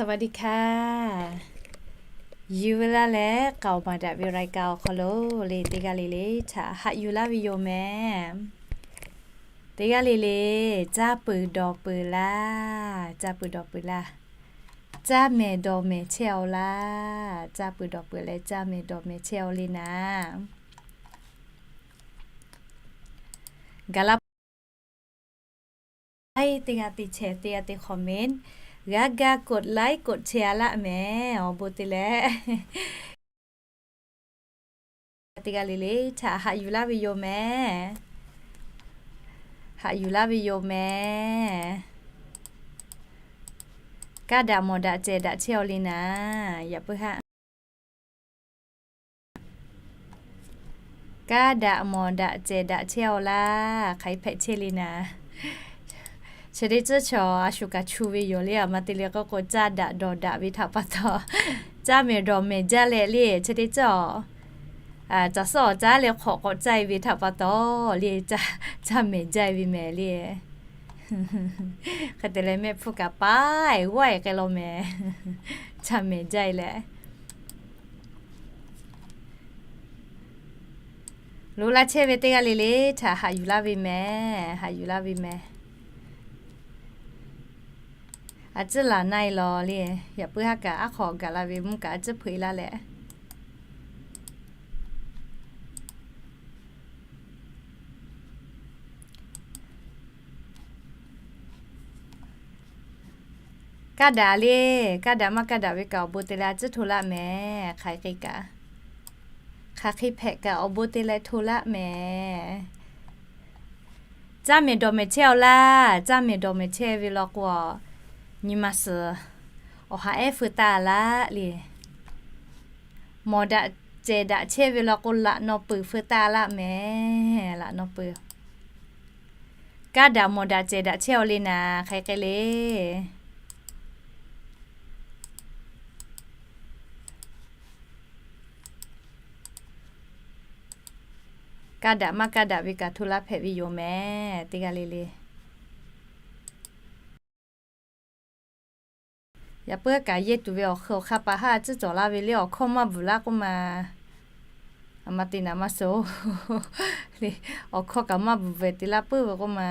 สวัสดีค่ะ Yuˬ ve laˇ leh k'aoˍ maˍ daꞈ ve รายการ awˬ hk'aw lo le teˇ g'aˇ le le htaꞈ haꞈ yuˬ laˇ ve yoˬ mehˍ. Teˇ g'aˇ le le, caˇ peuˬ dawˬ peuˬ laˇ, caˇ peuˬ dawˬ peuˬ laˇ, caˇ mehˍ dawˬ mehˍ chehˇ-aw laˇ, caˇ peuˬ dawˬ peuˬ leh caˇ mehˍ dawˬ mehˍ chehˇ-aw le naˍ. Gaˬ la teˇ g'aˇ te share, teˇ g'aˇ te comment, g'a ga กดไลค์ กดแชร์ laˇ mehˍ. Awˬ bon te leh teˇ g'aˇ le le htaꞈ haꞈ yuˬ laˇ ve yoˬ mehˍ. Haꞈ yuˬ laˇ ve yoˬ mehˍ. Kaˇ daꞈ mawˬ daꞈ cehˬ daꞈ chehˇ-aw le naˍ, yaꞈ puiˉ haˆ. Kaˇ daꞈ mawˬ daꞈ cehˬ daꞈ chehˇ-aw laˇ, hk'aˬ hk'e hpehꞈ chehˇ le naˍ. Chi teˇ ceuˬ chaw a shu kaꞈ chu ve yoˬ le, aˬ ma te le k'oˆ k'o, caˇ daꞈ dawˬ daꞈ ve htaꞈ pa taw, caˇ mehˍ dawˬ mehˍ jaˇ leh le, chi teˇ ceuˬ caˬ suhˉ awˬ caˉ leh hk'awꞈ k'awꞈ caˇ-e ve htaꞈ pa taw le, caˇ mehˍ jaˇ-e ve mehˍ le. Hk'e te leh mehˆ hpfuhˇ kaꞈ paˉ-e g'awˇ-e k'ai law mehˍ. Caˇ mehˍ jaˇ-e leh loꞈ la chehˇ ve teˇ g'aˇ le le htaꞈ haꞈ yuˬ laˇ ve mehˍ, haꞈ yuˬ laˇ ve mehˍ. A ciˉ laˬ na-e law le, yaꞈ puiˉ haˆ kaꞈ aˉ hk'aw gaˬ la ve mvuhˇ kaꞈ a ciˉ hpeuꞈ-e laˇ leh Kaˇ daꞈ le, kaˇ daꞈ maˇ kaˇ daꞈ ve kaꞈ awˬ bon te leh a ciˉ hto laˇ mehˍ. Hk'aˬ hk'e kaꞈ, hk'aˬ hk'e hpehꞈ kaꞈ awˬ bon te leh hto laˇ mehˍ. Caˇ mehˍ dawˬ mehˍ chehˇ-aw laˇ, caˇ mehˍ dawˬ mehˍ chehˇ ve law k'o, nyi ma suhˍ awˬ ha ehˉ feu taˇ laˇ le. Mawˬ daꞈ cehˬ daꞈ chehˇ ve law k'o, laꞈ naw peuˬ feu taˇ laˇ mehˍ, laꞈ naw peuˬ. Kaˇ daꞈ mawˬ daꞈ cehˬ daꞈ chehˇ-aw le naˍ, hk'aˬ hk'e le. Kaˇ daꞈ maˇ kaˇ daꞈ ve kaꞈ hto laˇ hpehꞈ ve yoˬ mehˍ, teˇ g'aˇ le le. Yaꞈ puiˉ kaꞈ yehˇ tuˬ ve awˬ hk'aw hk'a pa haˉ a ciˉ cawˬ laˇ ve le, awˬ hkawˇ maˇ bvuhˬ laˇ k'oˆ ma. A ma te naˍ maˇ suh le, awˬ hkawˇ kaꞈ maˇ bvuhˬ ve te laˇ puiˉ ve k'oˆ ma.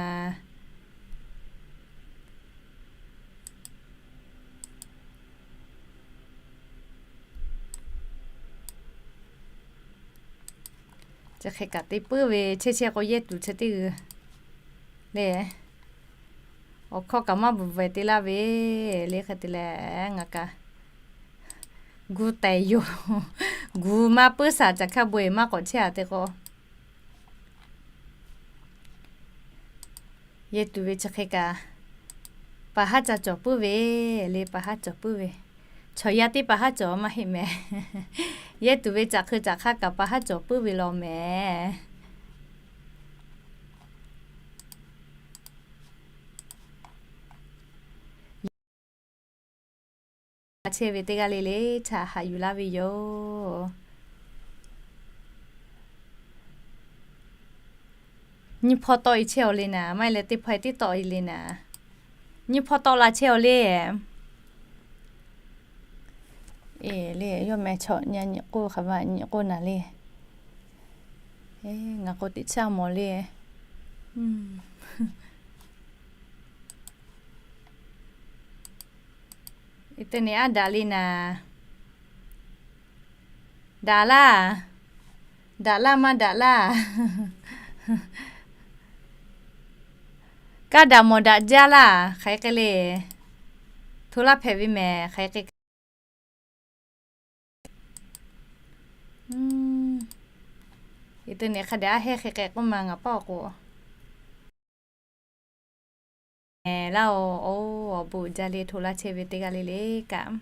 Chi hk'e kaꞈ te puiˉ ve chehˇ chehˇ k'o yehˇ tuˬ chi teˇ g'uiˬ le. Awˬ hkawˇ kaꞈ maˇ bvuhˬ ve te laˇ ve le, hk'e te leh ngaˬ kaꞈ gu tehˬ yoˬ. Gu maˇ puiˉ shaˍ caˬ hkaˇ bon-e maˇ k'awꞈ chehˇ-a te k'o, yehˇ tuˬ ve chi hk'e kaꞈ pa haˉ ca cawˬ puiˉ ve le, pa haˉ cawˬ puiˉ ve. Chaw yaˇ teˇ pa haˉ cawˬ maˇ heˆ mehˍ. Yehˇ tuˬ ve caꞈ hk'eu caꞈ hk'aˇ kaꞈ pa haˉ cawˬ puiˉ ve law mehˍ. Chehˇ ve teˇ g'aˇ le le htaꞈ haꞈ yuˬ laˇ ve yoˬ. Nyiˇ hpawˇ tawˆ-e chehˇ-aw le naˍ, maˇ heˆ leh teˇ hpawˇ tiˉ tawˆ-e le naˍ. Nyiˇ hpawˇ tawˆ la chehˇ-aw le. E le, yawˇ meh chaw nyi k'oˆ hk'aˬ ma nyi k'oˆ naˍ le. Ngaˬ k'o teꞈ chiˇ mawˬ le. Eˬ, teˇ nyi aˉ daꞈ le naˍ. Daꞈ laˇ. Daꞈ laˇ maˇ daꞈ laˇ. Kaˇ daꞈ mawˬ daꞈ jaˇ laˇ, hk'aˬ hk'e le. Hto laˇ hpehꞈ ve mehˍ, hk'aˬ hk'e. Eˬ, teˇ nyi hk'a dehꞈ aˉ hehnˇ hk'e k'ai k'oˆ ma ngaˬ paˇ awˬ k'o. Laˇ-oˬ, awˬ bon uiˍ jaˇ le, hto laˇ chehˇ ve teˇ g'aˇ le le kaꞈ.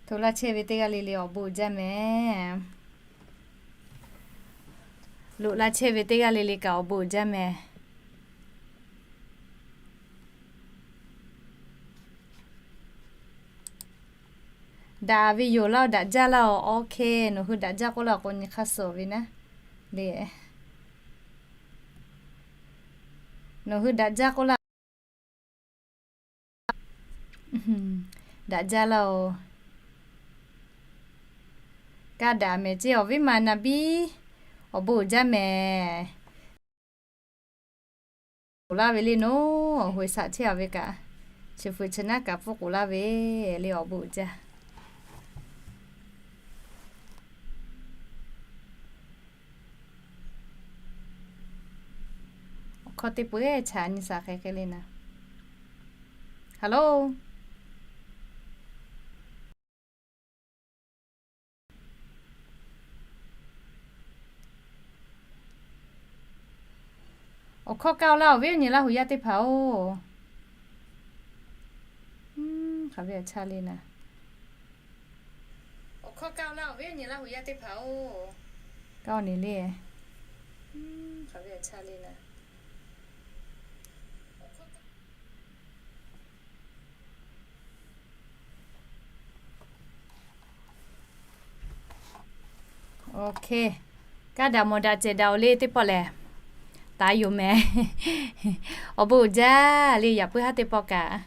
Hto laˇ chehˇ ve teˇ g'aˇ le le awˬ bon uiˍ jaˇ mehˍ. Loꞈ laˇ chehˇ ve teˇ g'aˇ le le kaꞈ awˬ bon uiˍ jaˇ mehˍ. Daꞈ ve yoˬ laˇ-oˬ, daꞈ jaˇ laˇ-oˬ, OK, nawˬ hui daꞈ jaˇ k'oˆ laˇ k'o nyi hk'aˇ suh ve naˉ le. Nawˬ hui daꞈ jaˇ k'oˆ laˇ. Daꞈ jaˇ laˇ-oˬ. Kaˇ daꞈ mehˍ ceˇ, awˬ viˉ ma na biˇ awˬ bon uiˍ jaˇ mehˍ. K'oˆ laˇ ve le naˉ, awˬ hui shaꞈ chehˇ a ve kaꞈ, chi fuiˍ chi naˉ kaꞈ pfuhˇ k'oˆ laˇ ve le awˬ bon uiˍ jaˇ. Awˬ hkawˇ teˇ peuˬ chaꞈ nyi shaˍ hk'e hk'e le naˉ. Hello. Awˬ hkawˇ kaˇ-oˬ laˇ, awˬ viˉ awˬ nyi Laˇ huˍ yaˇ teˇ hpaˍ-oˬ. Hk'aˬ ve chaˇ le naˉ. Awˬ hkawˇ kaˇ-oˬ laˇ, awˬ viˉ awˬ nyi Laˇ huˍ yaˇ teˇ hpaˍ-oˬ. Kaˇ-oˬ ne le. Hk'aˬ ve chaˇ le naˉ. Kaˇ daꞈ mawˬ daꞈ cehˬ daꞈ-oˬ le teˇ pawˆ lehˬ, taˍ yoˬ mehˍ. Awˬ bon uiˍ jaˇ le. Yaꞈ puiˉ haˉ teˇ pawˆ kaꞈ,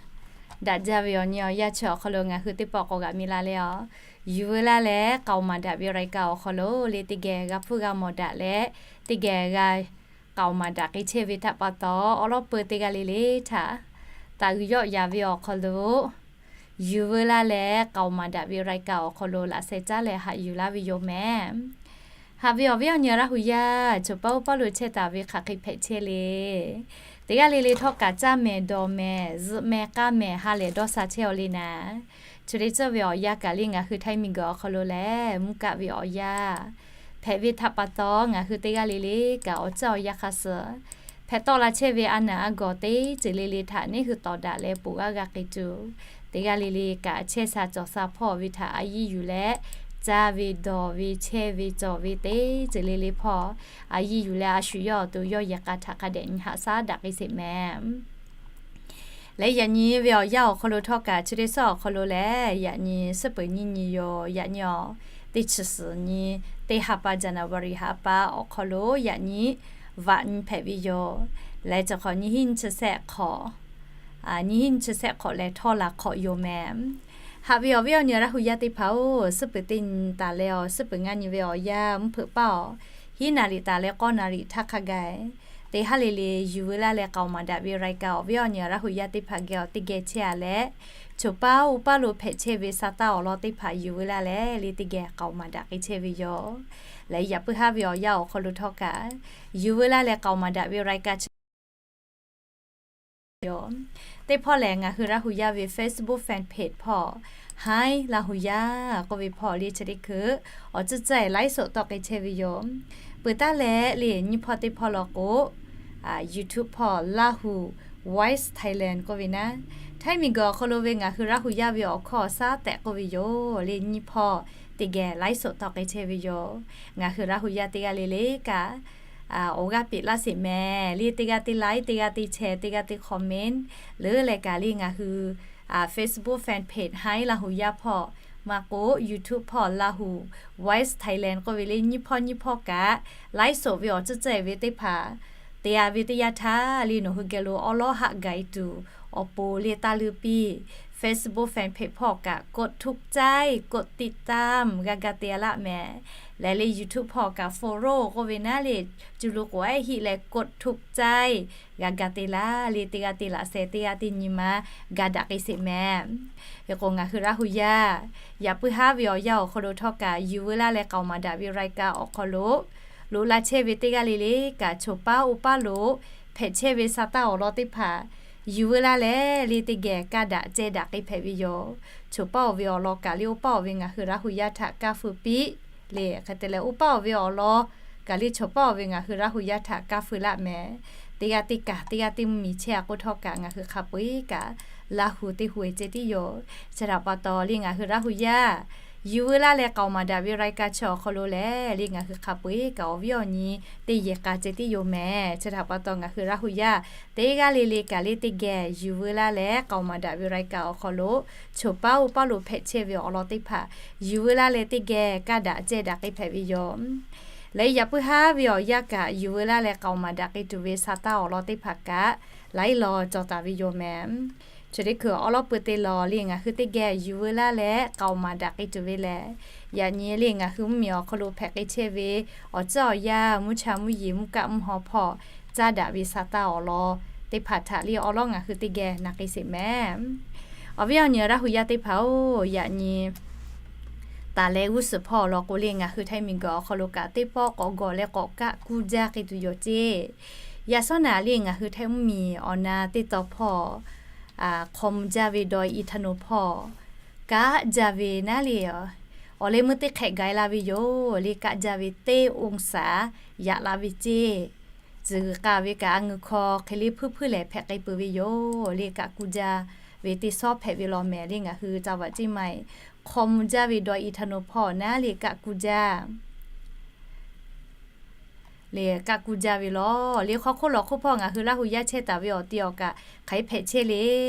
daꞈ jaˇ ve awˬ nyi awˬ yanˇ chi awˬ hk'aw lo ngaˬ hui teˇ pawˆ k'awꞈ g'aꞈ mi la leh-aˬ, yuˬ veu laˇ leh k'aoˍ maˍ daꞈ ve raiˍ kaꞈ awˬ hk'aw lo le teˇ geh g'a hpuˇ g'a mawˬ daꞈ leh, teˇ geh g'a k'aoˍ maˍ daꞈ k'ai chehˇ ve htaꞈ pa taw, awˉ lawˉ peu teˇ g'aˇ le le htaꞈ taˍ g'uiˬ yawˆ yaˍ ve awˬ hk'aw lo yuˬ veu laˇ leh k'aoˍ maˍ daꞈ ve raiˍ kaꞈ awˬ hk'aw lo laꞈ sheh caˉ leh haꞈ yuˬ laˇ ve yoˬ mehˍ. Haꞈ ve awˬ viˉ awˬ nyi Laˇ huˍ yaˇ, choˬ paˉ uˉ paˉ lo chehˇ taˍ ve hk'aˬ hk'e hpehꞈ chehˇ le. Teˇ g'aˇ le le htawˇ kaꞈ caˇ mehˍ dawˬ mehˍ zuhꞈ mehˍ k'aˇ mehˍ ha lehˬ dawˇ sha chehˇ-aw le naˉ. Chi te tcuh ve awˬ yanˇ kaꞈ le ngaˬ hui Htaiˇ miˬguiˬ awˬ hk'aw lo lehˬ, mvuhˇ kaˆ ve awˬ yanˇ hpehꞈ ve htaꞈ pa taw, ngaˬ hui teˇ g'aˇ le le kaꞈ awˬ caˇ awˬ yanˇ hk'a suh hpehꞈ tawˆ la chehˇ ve a naˬ a gawˬ teˇ ceuˬ le le htaꞈ neˇ hui tawˍ daꞈ leh poˬ g'aˇ g'a k'ai tuˬ, teˇ g'aˇ le le kaꞈ chehˇ sha cawˬ sha hpawˇ ve htaꞈ a yiˇ yuˬ leh, caˇ ve dawˬ ve chehˇ ve cawˬ ve teˇ ceuˬ le le hpawˇ a yiˇ yuˬ leh a shu yawˇ awˬ to yawˇ yehˬ k'a htaꞈ hk'a dehꞈ nyi haꞈ shaˉ daꞈ k'ai sheˍ mehˍ. Leh yaꞈ nyi ve awˬ yanˇ awˬ hk'aw lo htawˇ kaꞈ, chi teˇ suhˉ awˬ hk'aw lo lehˬ, yaꞈ nyi suhˉ peuˬ nyiˇ nyi yoˬ. Yaꞈ nyi awˬ teˇ chi suhˍ nyi teˇ ha pa January ha pa awˬ hk'aw lo yaꞈ nyi vaꞈ nyi hpehꞈ ve yoˬ. Leh chi hk'awꞈ nyiˇ hinˉ nyiˇ chi sehˆ hk'awꞈ, nyiˇ hinˉ nyiˇ chi sehˆ hk'awꞈ leh htawˇ la hk'awꞈ yoˬ mehˍ. Haꞈ ve awˬ viˉ awˬ nyi Laˇ huˍ yaˇ teˇ hpaˍ-oˬ, suhˉ peuˬ teˇ nyi taˍ leh awˬ suhˉ peuˬ ngaˇ nyi ve awˬ yanˇ mvuhˇ hpeuꞈ paˇ awˬ hiˉ naˍ riˍ taˍ leh k'awˇ naˍ riˍ htaˇ hk'a gaˬ, teˇ haˉ le le yuˬ veu laˇ leh k'aoˍ maˍ daꞈ ve raiˍ kaꞈ awˬ viˉ awˬ nyi Laˇ huˍ yaˇ teˇ hpaˍ geh awˬ teˇ geh chehˇ a leh, choˬ paˉ uˉ paˉ lo hpehꞈ chehˇ ve sa taˇ awˬ lawn teˇ hpaˍ yuˬ veu laˇ leh le teˇ geh k'aoˍ maˍ daꞈ k'ai chehˇ ve yoˬ. Leh yaꞈ puiˉ haˉ ve awˬ yanˇ awˬ hk'aw lo htawˇ kaꞈ, yuˬ veu laˇ leh k'aoˍ maˍ daꞈ ve raiˍ kaꞈ chi yoˬ. Teˇ hpawˇ lehˬ, ngaˬ hui Laˇ huˍ yaˇ ve Facebook fan page hpawˇ, Hi Laˇ huˍ yaˇ k'oˆ ve hpawˇ le chi teˇ hkui awˬ tcuhˇ tcuhˇ e ไลฟ์สด tawˆ k'ai chehˇ ve yoˬ. Peuˬ taˉ leh le nyiˇ hpawˇ teˇ hpawˇ law k'o, YouTube hpawˇ Laˇ huˍ Voice Thailand k'oˆ ve naˉ, Htaiˇ miˬguiˬ awˬ hk'aw lo ve ngaˬ hui Laˇ huˍ yaˇ ve awˬ hkawˇ awˬ shaˉ tehꞈ k'oˆ ve yoˬ. Le nyiˇ hpawˇ teˇ geh ไลฟ์สด tawˆ k'ai chehˇ ve yoˬ. Ngaˬ hui Laˇ huˍ yaˇ teˇ g'aˇ le le kaꞈ awˬ g'aˇ peꞈ laˇ sheˍ mehˍ. Le teˇ g'aˇ teˇ like, teˇ g'aˇ teˇ share, teˇ g'aˇ teˇ comment leuˉ leh kaꞈ le ngaˬ hui Facebook fan page Hi Laˇ huˍ yaˇ hpawˇ maˇ k'o, YouTube hpawˇ Laˇ huˍ Voice Thailand k'oˆ ve le nyiˇ hpawˇ nyiˇ hpawˇ kaꞈ ไลฟ์สด ve awˬ tcuhˇ tcuhˇ e ve teˇ hpaˍ te a ve teˇ yanˇ htaˇ le nawˬ hui geh lo awˉ lawˉ haˆ gaˬ e tuˬ awˬ pon le taˇ leuˉ piˇ Facebook fan page hpawˇ kaꞈ กดถูกใจ, กดติดตาม g'a ga te a laˇ mehˍ. Leh le YouTube hpawˇ kaꞈ follow k'oˆ ve naˉ le, cuˬ lo k'oꞈ ehˉ hiˆ leh กดถูกใจ g'a ga te laˇ. Le teˇ g'aˇ teˇ laꞈ sheh, teˇ g'aˇ teˇ nyi ma ga daꞈ k'ai sheˍ mehˍ. Hk'e k'o ngaˬ hui Laˇ huˍ yaˇ, yaꞈ puiˉ haˉ ve awˬ yanˇ awˬ hk'aw lo htawˇ kaꞈ yuˬ veu laˇ leh k'aoˍ maˍ daꞈ ve รายการ awˬ hk'aw lo loꞈ la chehˇ ve teˇ g'aˇ le le kaꞈ choˬ paˉ uˉ paˉ lo hpehꞈ chehˇ ve sa taˇ awˬ lawn teˇ hpaˍ yuˬ veu laˇ leh le teˇ geh kaˇ daꞈ ceh daꞈ k'ai hpehꞈ ve yoˬ. Choˬ paˉ awˬ ve awˬ lawn kaꞈ le oˇ paˉ awˬ ve ngaˬ hui Laˇ huˍ yaˇ htaꞈ kaˇ feu piˇ le. Hk'e te leh oˇ paˉ awˬ ve awˬ lawn kaꞈ le choˬ paˉ awˬ ve ngaˬ hui Laˇ huˍ yaˇ htaꞈ kaˇ feu laˇ mehˍ. Teˇ g'aˇ teˇ kaˬ teˇ g'aˇ teˇ mvuhˇ miˬ chehˇ a k'oˆ htawˇ kaꞈ ngaˬ hui hk'a peu-eˬ kaꞈ Laˇ huˍ teˇ huˍ e ceh tiˉ yoˬ. Chi htaꞈ pa taw le ngaˬ hui Laˇ huˍ yaˇ yuˬ veu laˇ leh k'aoˍ maˍ daꞈ ve รายการ chi awˬ hk'aw lo lehˬ le ngaˬ hui hk'a peu-eˬ kaꞈ awˬ viˉ awˬ nyi teˇ yehˬ k'a ceh tiˉ yoˬ mehˍ. Chi htaꞈ pa taw ngaˬ hui Laˇ huˍ yaˇ teˇ g'aˇ le le kaꞈ le teˇ geh yuˬ veu laˇ leh k'aoˍ maˍ daꞈ ve รายการ awˬ hk'aw lo choˬ paˉ uˉ paˉ lo hpehꞈ chehˇ ve awˬ lawn teˇ hpaˍ yuˬ veu laˇ leh teˇ geh kaˇ daꞈ ceh daꞈ k'ai hpehꞈ ve yoˬ. Leh yaꞈ puiˉ haˉ ve awˬ yanˇ kaꞈ yuˬ veu laˇ leh k'aoˍ maˍ daꞈ k'ai tuˬ ve sa taˇ awˬ lawn teˇ hpaˍ kaꞈ laiˉ law cawˬ taˍ ve yoˬ mehˍ. Chi teˇ hkui awˉ lawˉ pui teˇ law le ngaˬ hui teˇ geh yuˬ veu laˇ leh k'aoˍ maˍ daꞈ k'ai tuˬ ve lehˬ, yaꞈ nyi le ngaˬ hui mvuhˇmiˬ awˬ hk'aw lo hpehꞈ k'ai chehˇ ve awˬ ceuˬ awˬ yanˇ, mvuhˇ cha mvuhˇ yeˬ, mvuhˇ kaˆ mvuhˇ haw hpawˇ caˇ daꞈ ve sa taˇ awˬ lawn teˇ hpaˍ htaꞈ le awˉ lawˉ ngaˬ hui teˇ geh na k'ai sheˍ mehˍ. Awˬ viˉ awˬ nyi Laˇ hu yaˇ teˇ hpaˍ-oˬ, yaꞈ nyi taˍ leh g'uˇ suhˍ hpawˇ awˬ lawn k'o le ngaˬ hui htaiˇ miˬguiˬ awˬ hk'aw lo kaꞈ teˇ pawˆ k'awꞈ gawˬ leh k'awꞈ kaˆ kuˇ jaˇ k'ai tuˬ yoˬ ceˇ. Yaꞈ shawˉ naꞈ le ngaˬ hui htaiˇ mvuhˇmiˬ awˬ na teˇ taw hpawˇ hk'aw mvuh jaˇ ve dawˇ e tha no hpawˇ kaˆ jaˇ ve naˉ le, awˬ leh meuˇ teˇ hk'ehꞈ gaˬ la ve yoˬ le. Kaˆ jaˇ ve teˇ องศา yaꞈ la ve ceˇ. Tcuh g'uiˬ k'a ve kaꞈ a ngeu hkawˇ hk'e le hpuiˇ hpuiˇ lehˬ hpehꞈ k'ai peuˬ ve yoˬ le. Kaˆ kuˇ jaˇ ve teˇ shawˉ hpehꞈ ve law mehˍ le ngaˬ hui ca vaꞈ ceˇ maˇ-e. Hk'aw mvuh jaˇ ve dawˇ e tha no hpawˇ naˉ le kaˆ kuˇ jaˇ le kaˆ kuˇ jaˇ ve law le. Hk'aw hk'oˆ lawˬ hk'oˆ hpawˇ ngaˬ hui Laˇ hu yaˇ chehˇ taˍ ve awˬ ti awˬ kaꞈ hk'aˬ hk'e hpehꞈ chehˇ le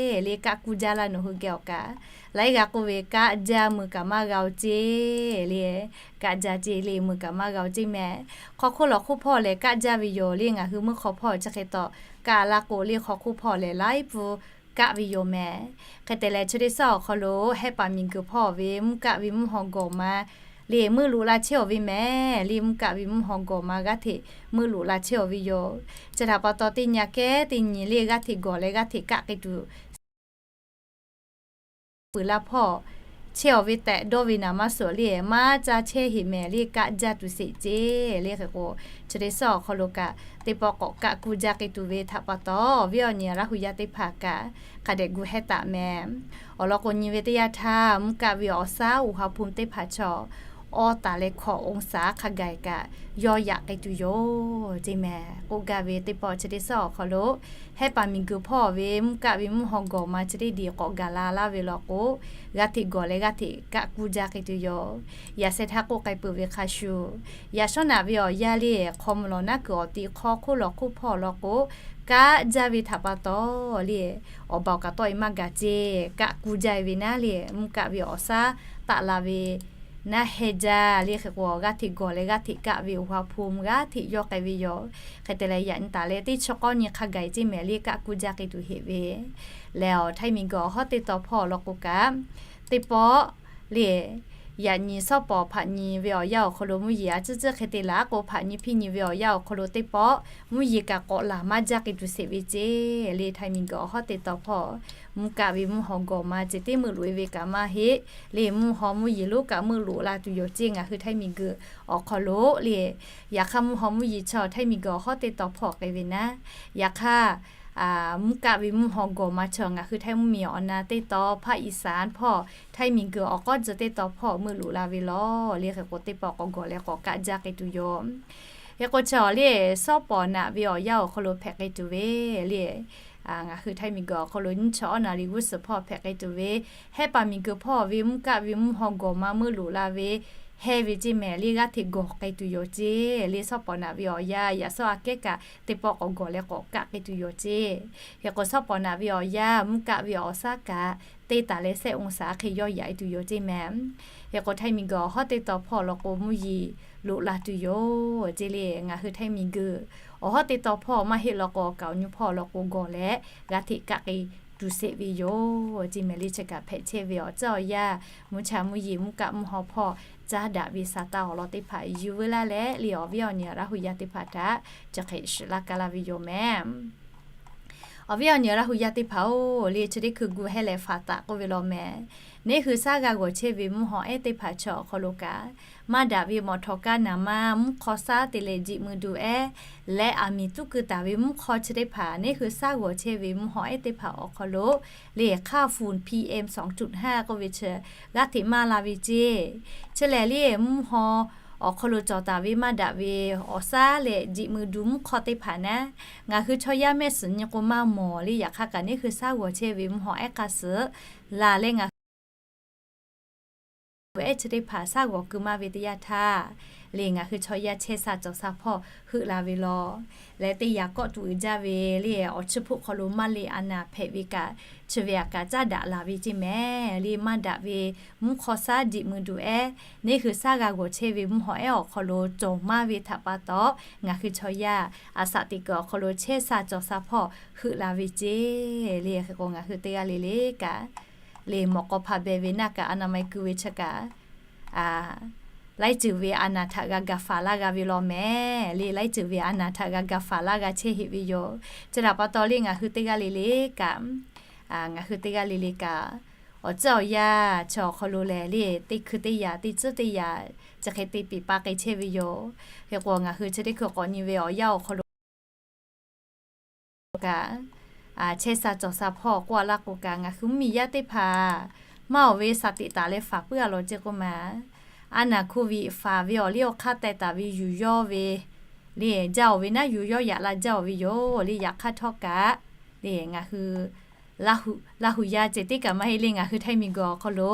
le kaˆ kuˇ jaˇ laˇ nawˬ hui geh awˬ kaꞈ laiˉ g'a k'oˆ ve kaˆ jaˇ mui kaꞈ maˇ g'a-o ceˇ le. Kaˆ jaˇ ceˇ le mui kaꞈ maˇ g'a-o ceˇ mehˍ. Hk'aw hk'oˆ lawˬ hk'oˆ hpawˇ lehˬ kaˆ jaˇ ve yoˬ le ngaˬ hui meuˇ hk'aw hpawˇ chi hk'e taw kaˆ laˇ k'o le hk'aw hk'oˆ hpawˇ lehˬ laiˉ pfuhˇ kaˆ ve yoˬ mehˍ. Hk'e te leh chi teˇ shawˉ awˬ hk'aw lo Hehˉ paˍ miˬguiˬ hpawˇ ve mvuhˇ kaˆ ve mvuhˇ haw gawˬ ma le meuˇ loꞈ la chehˇ-aˬ ve mehˍ le. Mvuhˇ kaˆ ve mvuhˇ haw gawˬ ma g'aˇ hteꞈ meuˇ loꞈ la chehˇ-aˬ ve yoˬ. Chi htaꞈ pa taw teˇ nyi kehˉ teˇ nyi le g'aˇ hteꞈ gawˬ leh g'aˇ hteꞈ kaˆ k'ai tuˬ peuˬ la hpawˇ chehˇ-aˬ ve tehꞈ dawˇ ve naˍ maˇ suhˍ le maˇ caˇ chehˇ heˍ mehˍ le kaˆ jaˇ tuˬ sheˍ ceˇ le. Hk'e k'o chi teˇ shawˉ awˬ hk'aw lo kaꞈ teˇ pawˆ k'awꞈ kaˆ kuˇ jaˇ k'ai tuˬ ve htaꞈ pa taw awˬ viˉ awˬ nyi Laˇ hu yaˇ teˇ hpaˍ kaꞈ hk'a dehꞈ gu heh taˍ mehˍ. Awˬ lawn k'o nyi ve teˇ yanˇ htaˇ mvuhˇ kaˆ ve awˬ shaˉ uˬ ha hpu teˇ hpaˍ chaw awˇ taˍ leh hkawꞈ องศา hk'a gaˬ kaꞈ yawˇ yaꞈ k'ai tuˬ yoˬ ceˇ mehˍ. K'oˆ gaˇ ve teˇ pawˆ chi teˇ shawˉ awˬ hk'aw lo Hehˉ paˍ miˬguiˬ hpawˇ ve mvuhˇ kaˆ ve mvuhˇ haw gawˬ ma chi teˇ diˬ k'awꞈ gaˬ la laˇ ve law k'o g'aˇ hteꞈ gawˬ leh g'aˇ hteꞈ kaˆ kuˇ jaˇ k'ai tuˬ yoˬ. Yaꞈ sheh htaˇ k'oˆ k'ai peuˬ ve hk'a shuˍ, yaꞈ shawˉ naꞈ ve awˬ yanˇ le hk'aw mvuh lawˬ naˉ kuiˬ awˬ ti hk'aw hk'oˆ lawˬ hk'oˆ hpawˇ law k'o kaˆ jaˇ ve htaꞈ pa taw le awˬ baˬ awˬ kaꞈ tawˆ e maˇ gaˬ ceˇ. Kaˆ kuˇ jaˇ ve naˉ le mvuhˇ kaˆ ve awˬ shaˉ taˆ la ve naˉ heh jaˇ le. Hk'e k'o g'aˇ hteꞈ gawˬ leh g'aˇ hteꞈ kaˆ ve uˬ ha hpu g'aˇ hteꞈ yawˇ k'ai ve yoˬ. Hk'e te leh yaꞈ nyi taˍ leh teˇ chi k'awˇ nyi hk'a gaˬ ceˇ mehˍ le kaˆ kuˇ jaˇ k'ai tuˬ heˍ ve lehˬ, awˬ htaiˇ miˬguiˬ awˬ hawˉ teˇ taw hpawˇ law k'o kaꞈ teˇ pawˆ le yaꞈ nyi shawˉ pawˍ hpaꞈ nyi ve awˬ yanˇ awˬ hk'aw lo mvuhˇ yeˬ a ciˉ ciˉ hk'e te laˬ k'o hpaꞈ nyi hpiˇ nyi ve awˬ yanˇ awˬ hk'aw lo teˇ pawˆ mvuhˇ yeˬ kaꞈ k'awꞈ laˬ maˇ jaˇ k'ai tuˬ sheˍ ve ceˇ le. Htaiˇ miˬguiˬ awˬ hawˉ teˇ taw hpawˇ mvuhˇ kaˆ ve mvuhˇ haw gawˬ ma ceh tiˉ meuˆ loꞈ e ve kaꞈ maˇ heˆ le. Mvuhˇ haw mvuhˇ yeˬ lonˉ kaꞈ meuˆ loꞈ la tuˬ yoˬ ceˇ. Ngaˬ hui htaiˇ miˬguiˬ awˬ hk'aw lo le yaꞈ hk'aˇ mvuhˇ haw mvuhˇ yeˬ chaw htaiˇ miˬguiˬ awˬ hawˉ teˇ taw hpawˇ k'ai ve naˉ, yaꞈ hk'aˇ mvuhˇ kaˆ ve mvuhˇ haw gawˬ ma chaw ngaˬ hui htaiˇ mvuhˇmiˬ awˬ na teˇ taw hpaˇ iˍ saˍ hpawˇ htaiˇ miˬguiˬ awˬ k'awˉ tcuh teˇ taw hpawˇ meuˆ loꞈ la ve law le. Hk'e k'o teˇ pawˆ k'awꞈ gawˬ leh k'awꞈ kaˆ jaˇ k'ai tuˬ yoˬ. Hk'e k'o chi awˬ le shawˉ pawˍ naꞈ ve awˬ yanˇ awˬ hk'aw lo hpehꞈ k'ai tuˬ ve le ngaˬ hui htaiˇ miˬguiˬ awˬ hk'aw lo nyiˇ chi awˉ naˍ riˍ g'uˇ suhˍ hpawˇ hpehꞈ k'ai tuˬ ve, Hehˉ paˍ miˬguiˬ hpawˇ ve mvuhˇ kaˆ ve mvuhˇ haw gawˬ ma meuˆ loꞈ la ve heh ve ceˇ mehˍ le g'aˇ hteꞈ gawˬ k'ai tuˬ yoˬ ceˇ le. Shawˉ pawˍ naꞈ ve awˬ yanˇ yaꞈ shawˉ aꞈ kehˉ kaꞈ teˇ pawˆ k'awꞈ gawˬ leh k'awꞈ kaˆ k'ai tuˬ yoˬ ceˇ. Hk'e k'o shawˉ pawˍ naꞈ ve awˬ yanˇ mvuhˇ kaˆ ve awˬ shaˉ kaꞈ teˇ taˍ leh shehˆ องศา hk'e yawˇ yaꞈ e tuˬ yoˬ ceˇ mehˍ. Hk'e k'o htaiˇ miˬguiˬ awˬ hawˉ teˇ taw hpawˇ law k'o mvuhˇ yeˬ loꞈ la tuˬ yoˬ ceˇ le. Ngaˬ hui htaiˇ miˬguiˬ awˬ hawˉ teˇ taw hpawˇ maˇ heˆ law k'o awˬ kaˍ awˬ nyi hpawˇ law k'o gawˬ leh g'aˇ hteꞈ kaˆ k'ai tuˬ sheˍ ve yoˬ ceˇ mehˍ le. Chi kaꞈ hpehꞈ chehˇ ve awˬ ceuˬ awˬ yanˇ mvuhˇ cha mvuhˇ yeˬ mvuhˇ kaˆ mvuhˇ haw hpawˇ caˇ daꞈ ve sa taˇ awˬ lawn teˇ hpaˍ yuˬ veu laˇ leh le awˬ viˉ awˬ nyi Laˇ hu yaˇ teˇ hpaˍ htaꞈ chi hk'e shiˍ laˇ ka laˇ ve yoˬ mehˍ. Awˬ viˉ awˬ nyi Laˇ hu yaˇ teˇ hpaˍ-oˬ, le chi teˇ hkui gu heh leh faˍ taˍ k'oˆ ve law mehˍ. Neˇ hui shaˉ g'a g'awˬ chehˇ ve mvuhˇ haw ehˉ teˇ hpaˍ chaw awˬ hk'aw lo kaꞈ maˇ daꞈ ve mawˬ htawˍ kaˇ naˍ ma mvuhˇ hk'aw shaˉ te leh jiꞈ mui duˬ ehˉ leh aˬ miˍ tuˉ keu taˍ ve mvuhˇ hk'aw chi teˇ hpaˍ neˇ hui shaˉ g'awˬ chehˇ ve mvuhˇ haw ehˉ teˇ hpaˍ awˬ hk'aw lo le hk'aˇ fuˍ PM สองจุดห้า k'oˆ ve chi g'aˇ hteꞈ maˇ la ve ceˇ. Chi lehˬ le mvuhˇ haw awˬ hk'aw lo cawˬ taˍ ve maˇ daꞈ ve awˬ shaˉ leh jiꞈ mui duˬ mvuhˇ hk'aw teˇ hpaˍ naˉ, ngaˬ hui chaw yaˇ mehˆ suhˍ nyi k'o maˇ mawˬ le. Yaꞈ hk'aˇ kaꞈ neˇ hui shaˉ g'awˬ chehˇ ve mvuhˇ haw ehˉ k'a suhˍ laˬ leh ngaˬ hui ehˉ chi teˇ hpaˍ shaˉ g'awˬ keu maˇ ve teˇ yanˇ htaˇ, le ngaˬ hui chaw yaˇ chehˇ sha cawˬ sha hpawˇ heuˆ la ve law. Leh teˇ yaꞈ kawˆ tuˬ uiˍ jaˇ ve le awˬ chiˇ hpoˆ hk'aw lo maˇ le a naˍ hpehꞈ ve kaꞈ, chi ve aꞈ kaꞈ caˉ daꞈ laˬ ve ceˇ mehˍ. Le maˇ daꞈ ve mvuhˇ hk'aw shaˉ diꞈ mui duˬ ehˉ, neˇ hui shaˉ g'a g'awˬ chehˇ ve mvuhˇ hawˬ ehˉ awˬ hk'aw lo cawˬ maˇ ve htaꞈ pa taw, ngaˬ hui chaw yaˇ a shaꞈ teꞈ kuiˬ awˬ hk'aw lo chehˇ sha cawˬ sha hpawˇ heuˆ la ve ceˇ. Le hk'e k'o ngaˬ hui teˇ g'aˇ le le kaꞈ, le mawꞈ k'aw hpa beh ve naˇ kaꞈ a naˍ ma e keu ve chi kaꞈ, laiˉ ceuˬ ve a naˍ htaꞈ g'a gaˬ faˍ laˇ g'a ve law mehˍ. Le laiˉ ceuˬ ve a naˍ htaꞈ g'a gaˬ faˍ laˇ g'a chehˇ heˆ ve yoˬ. Chi htaꞈ pa taw le ngaˬ hui teˇ g'aˇ le le kaꞈ, ngaˬ hui teˇ g'aˇ le le kaꞈ, awˬ tcuhˉ awˬ yanˇ chi awˬ hk'aw lo lehˬ le teˇ hkui teˇ yaꞈ teˇ tcuhˉ teˇ yaꞈ chi hk'e te piˍ pa k'ai chehˇ ve yoˬ. Hk'e k'o ngaˬ hui chi teˇ hkui k'awꞈ nyi ve awˬ yanˇ awˬ hk'aw lo kaꞈ, chehˇ sha cawˬ sha hpawˇ k'oˆ a laˇ k'o kaꞈ, ngaˬ hui mvuhˇmiˬ yaˇ teˇ hpaˍ maˇ oˬ ve shaˍ tiꞈ taˍ leh faˍ puiˉ a law ceˇ k'oˆ ma. A naˍ hko viꞈ faˍ ve awˬ liˇ awˬ hk'aˇ teh taˍ ve yuˬ yawˇ ve le, jaˇ oˬ ve naˉ yuˬ yawˇ yaꞈ la jaˇ oˬ ve yoˬ. Le yaꞈ hk'aˇ htawˇ kaꞈ, le ngaˬ hui Laˇ hu yaˇ ceh tiˉ kaꞈ maˇ heˆ le, ngaˬ hui Htaiˇ miˬ guiˬ awˬ hk'aw lo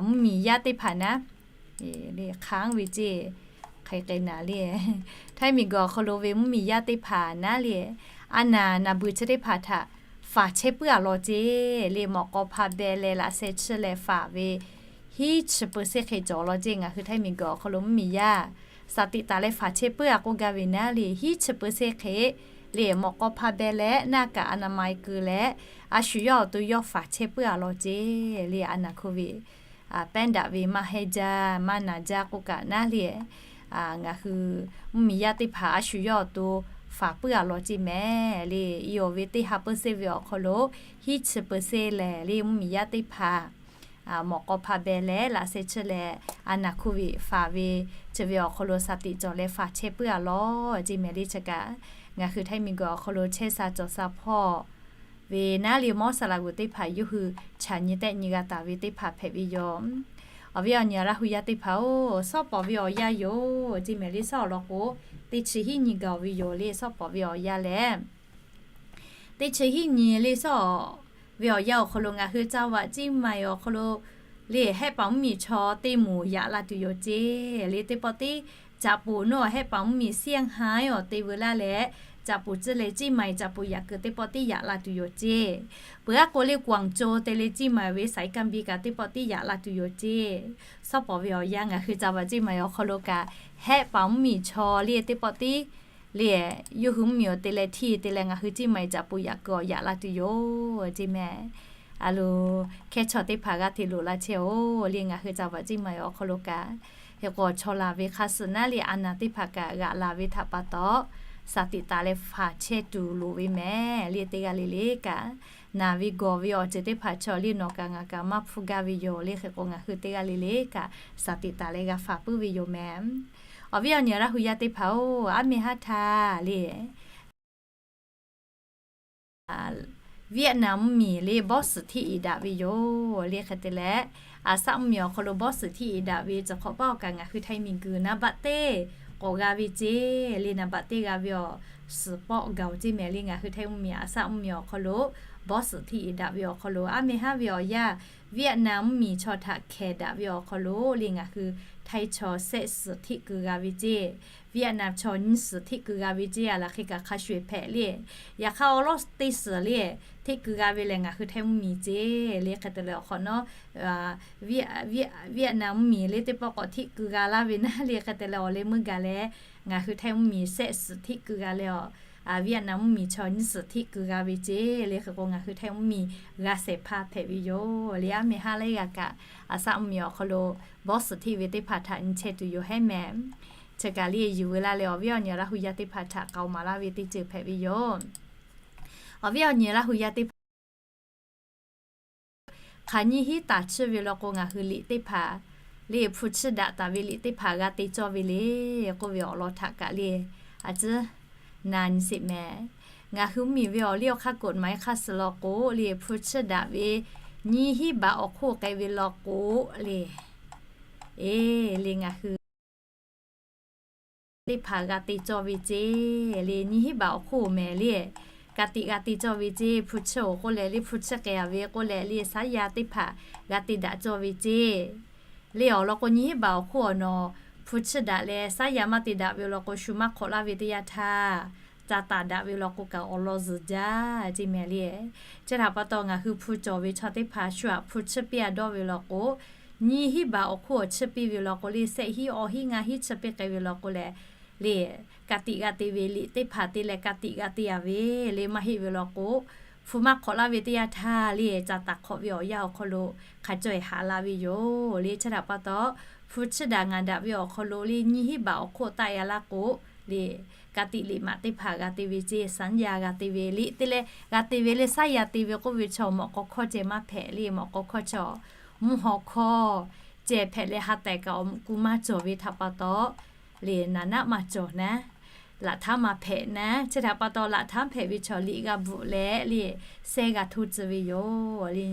mvuhˇmiˬ yaˇ teˇ hpaˍ naˉ, le hk'aˇ ve ceˇ, hk'e k'ai naˍ le, Htaiˇ miˬ guiˬ awˬ hk'aw lo ve mvuhˇmiˬ yaˇ teˇ hpaˍ naˉ le, a naˍ naˍ beuˬ chi teˇ hpaˍ htaꞈ faˍ chehˇ puiˉ a law ceˇ. Le mawꞈ k'aw hpa beh leh laꞈ sheh chiˇ leh faˍ ve hiˉ chi เปอร์เซ็นต์ hk'e cawˬ law ceˇ. Ngaˬ hui Htaiˇ miˬ guiˬ awˬ hk'aw lo mvuhˇmiˬ yaˇ shaˍ tiꞈ taˍ leh faˍ chehˇ puiˉ a k'oˆ gaˇ ve naˉ le hiˉ chi เปอร์เซ็นต์ hk'e, le mawꞈ k'aw hpa beh leh naˇ kaꞈ a naˍ ma e keu leh, a shu yawˇ awˬ to yawˇ faˍ chehˇ puiˉ a law ceˇ. Le a naˍ hko viꞈ pehˉ daꞈ ve maˇ hehˇ jaˇ maˇ naˍ jaˇ k'oˆ kaꞈ naˉ le, ngaˬ hui mvuhˇmiˬ yaˇ teˇ hpaˍ a shu yawˇ awˬ to faˍ puiˉ a law ceˇ mehˍ. Le i awˬ ve teˇ ha เปอร์เซ็นต์ ve awˬ hk'aw lo hiˉ chi เปอร์เซ็นต์ lehˬ le mvuhˇmiˬ yaˇ teˇ hpaˍ mawꞈ k'aw hpa beh leh laꞈ sheh chiˇ leh a naˍ hko viꞈ faˍ ve chi ve awˬ hk'aw lo shaˍ tiꞈ cawˬ leh faˍ chehˇ puiˉ a law ceˇ mehˍ. Le chi kaꞈ ngaˬ hui Htaiˇ miˬ guiˬ awˬ hk'aw lo chehˇ sha cawˬ sha hpawˇ ve naˉ le mawˇ saˍ laꞈ g'uˬ teˇ hpaˍ yawˇ hui chaꞈ nyi tehˆ nyi g'a taˍ ve teˇ hpaˍ hpehꞈ ve yoˬ. Awˬ viˉ awˬ nyi Laˇ hu yaˇ teˇ hpaˍ-oˬ, shawˉ pawˍ ve awˬ yanˇ yoˬ ceˇ mehˍ. Le shawˉ awˬ lawn k'o, teˇ chi hiˉ nyi gaˬ ve yoˬ. Le shawˉ pawˍ ve awˬ yanˇ lehˬ, teˇ chi hiˉ nyi le shawˉ ve awˬ yanˇ awˬ hk'aw lo ngaˬ hui จังหวัดเชียงใหม่ awˬ hk'aw lo le hehˆ paˍ mvuhˇmiˬ chaw teˇ moˍ yaꞈ la tuˬ yoˬ ceˇ. Le teˇ pawˆ tiˉ caꞈ puˍ nawˇ hehˆ paˍ mvuhˇmiˬ เซี่ยงไฮ้ awˬ te veu laˇ leh, caꞈ puˍ ciˇ leh เชียงใหม่ caꞈ puˍ yaꞈ keu teˇ pawˆ tiˉ yaꞈ la tuˬ yoˬ ceˇ. Peuˬ aˉ k'o le 广州 te leh เชียงใหม่ ve สายการบิน kaꞈ teˇ pawˆ tiˉ yaꞈ la tuˬ yoˬ ceˇ. Shawˉ pawˍ ve awˬ yanˇ ngaˬ hui จังหวัดเชียงใหม่ awˬ hk'aw lo kaꞈ hehˆ paˍ mvuhˇmiˬ chaw le teˇ pawˆ tiˉ le, yawˇ hui mvuhˇmiˬ awˬ te leh htiˇ te leh ngaˬ hui เชียงใหม่ caꞈ puˍ yaꞈ keu awˬ yaꞈ la tuˬ yoˬ ceˇ mehˍ. A lo, hkehˇ chaw teˇ hpaˍ g'aˇ hteꞈ loꞈ la chehˇ-oˬ. Le ngaˬ hui จังหวัดเชียงใหม่ awˬ hk'aw lo kaꞈ, hk'e k'o chaw laˬ ve hk'a suhˍ naˉ le a naˍ teˇ hpaˍ kaꞈ g'aꞈ laˬ ve htaꞈ pa taw, shaˍ tiꞈ taˍ leh faˍ chehˇ tuˬ loˍ ve mehˍ. Le teˇ g'aˇ le le kaꞈ, naˍ ve gawˬ ve awˬ ceuˬ teˇ hpaˍ chaw le nawˬ kaꞈ ngaˬ kaꞈ maˇ hpfuhˇ gaˇ ve yoˬ. Le hk'e k'o ngaˬ hui teˇ g'aˇ le le kaꞈ shaˍ tiꞈ taˍ leh g'a faˍ puiˉ ve yoˬ mehˍ. Awˬ viˉ awˬ nyi Laˇ hu yaˇ teˇ hpaˍ-oˬ, aˉ meh haˉ htaˇ le เวียดนาม mvuhˇmiˬ le บอส suhˍ htiˆ iˍ daꞈ ve yoˬ. Le hk'e te leh, a shaˆ mvuhˇmiˬ awˬ hk'aw lo บอส suhˍ htiˆ iˍ daꞈ ve tcuh hk'awꞈ paˇ awˬ kaꞈ ngaˬ hui Htaiˇ miˬ guiˬ naˍ baˆ teˇ k'awꞈ g'a ve ceˇ. Le naˍ baˆ teˇ g'a ve awˬ suhˍ pawˆ gaˬ-oˬ ceˇ mehˍ. Le ngaˬ hui Htaiˇ mvuhˇmiˬ a shaˆ mvuhˇmiˬ awˬ hk'aw lo บอส suhˍ htiˆ iˍ daꞈ ve awˬ hk'aw lo aˉ meh haˉ ve awˬ yanˇ, เวียดนาม mvuhˇmiˬ chaw htaꞈ hkehˍ daꞈ ve awˬ hk'aw lo le ngaˬ hui Htaiˇ chaw shehˆ suhˍ htiˆ keu g'a ve ceˇ. เวียดนาม chaw nyiˇ suhˍ htiˆ keu g'a ve ceˇ. A laˬ hk'e kaꞈ hk'a shuˍ hpehꞈ le. Yaꞈ hk'aˇ awˬ lawˉ teˇ suhˍ le htiˆ keu g'a ve lehˬ ngaˬ hui Htaiˇ mvuhˇmiˬ ceˇ. Le hk'e te leh awˬ hk'awꞈ nawˉ, เวียดนาม mvuhˇmiˬ le teˇ pawˆ k'awꞈ htiˆ keu g'a laˇ ve naˉ le hk'e te leh awˬ leh meuˇ gaˬ leh, ngaˬ hui Htaiˇ mvuhˇmiˬ shehˆ suhˍ htiˆ keu g'a leh awˬ, เวียดนาม mvuhˇmiˬ chaw nyiˇ suhˍ htiˆ keu g'a ve ceˇ. Le hk'e k'o ngaˬ hui Htaiˇ mvuhˇmiˬ g'a shehˍ hpaˇ hpehꞈ ve yoˬ. Le aˉ meh haˉ laiˉ g'a kaꞈ, a shaˆ mvuhˇmiˬ awˬ hk'aw lo บอส suhˍ htiˆ ve teˇ hpaˍ htaꞈ nyi chehˇ tuˬ yoˬ hehˉ mehˍ. Chi kaꞈ le yuˬ veu laˇ leh awˬ viˉ awˬ nyi Laˇ hu yaˇ teˇ hpaˍ htaꞈ k'aoˍ maˍ laˇ ve teˇ ceuˬ hpehꞈ ve yoˬ. Awˬ viˉ awˬ nyi Laˇ hu yaˇ teˇ hpaˍ hk'aˬ nyiˇ hinˉ taˍ chiˇ ve law k'o ngaˬ hui liꞈ teˇ hpaˍ, le hpu chiˇ daꞈ taˍ ve liꞈ teˇ hpaˍ g'a te cawˇ ve le k'oˆ ve awˬ lawn htaꞈ kaꞈ le, a ciˉ na nyi sheˍ mehˍ. Ngaˬ hui mvuhˇmiˬ ve awˬ liˇ awˬ hk'aˇ กฎหมาย hk'a suhˍ law k'o le hpu chiˇ daꞈ ve nyiˇ hinˉ baꞈ awˬ hk'oˆ k'ai ve law k'o le, e, le ngaˬ hui teˇ hpaˍ g'a te cawˇ ve ceˇ. Le nyiˇ hinˉ baꞈ awˬ hk'oˆ mehˍ le, ka tiꞈ g'a te cawˇ ve ceˇ. Hpu chiˇ-oˬ k'oˆ leh le hpu chiˇ k'ai-a ve k'oˆ leh le shaˉ yaˇ teˇ hpaˍ g'a te daꞈ cawˇ ve ceˇ. Le awˬ lawn k'o nyiˇ hinˉ baꞈ awˬ hk'oˆ awˬ nawˬ Hpu chiˇ daꞈ leh saˉ yaˇ maˇ te daꞈ ve awˬ lawn k'o, shu maˇ hk'awꞈ laˇ ve teˇ yanˇ htaˇ, ca taˍ daꞈ ve awˬ lawn k'o kaꞈ awˬ lawn zuhˬ jaˇ ceˇ mehˍ le. Chi htaꞈ pa taw, ngaˬ hui hpu cawˬ ve chaw teˇ hpaˍ shu htaꞈ hpu chiˇ piˇ a dawˇ ve lawn k'o, nyiˇ hinˉ baˬ awˬ hk'oˆ awˬ chiˇ piˇ ve lawn k'o le, shehˆ hinˉ awˇ hinˉ ngaˇ hinˉ chiˇ piˇ k'ai ve lawn k'o leh, le, ka tiꞈ g'a te ve liꞈ teˇ hpaˍ te leh ka tiꞈ g'a te a ve le, maˇ heˆ ve lawn k'o, hpu maˇ hk'awꞈ laˇ ve teˇ yanˇ htaˇ le, ca taˍ hk'awꞈ ve awˬ yanˇ awˬ hk'aw lo hk'a caweh haꞈ la ve yoˬ le. Chi htaꞈ pa taw, hpu chiˇ daꞈ ngaˬ daꞈ ve awˬ hk'aw lo le, nyiˇ hinˉ baˬ awˬ hk'oˆ taˆ yaˇ laˇ k'o le, ka tiꞈ liꞈ maꞈ teˇ hpaˍ g'a te ve ceˇ, saˉ yaˇ g'a te ve liꞈ te leh g'a te ve le, saˉ yaˇ te ve k'oˆ ve chaw mawꞈ k'aw hkawˇ ceh maˇ hpehꞈ le, mawꞈ k'aw hkawˇ chaw mvuhˇ haw hkawˇ ceh hpehꞈ leh ha tehˬ kaꞈ awˬ mvuhꞈ ku maˇ cawˬ ve htaꞈ pa taw, le naˍ naˆ maˇ cawˬ naˉ, laꞈ htaˉ maˇ hpehꞈ naˉ. Chi htaꞈ pa taw, laꞈ htaˉ hpehꞈ ve chaw liꞈ g'a bvuhꞈ leh le, sehˉ g'a htoˇ tcuh ve yoˬ le.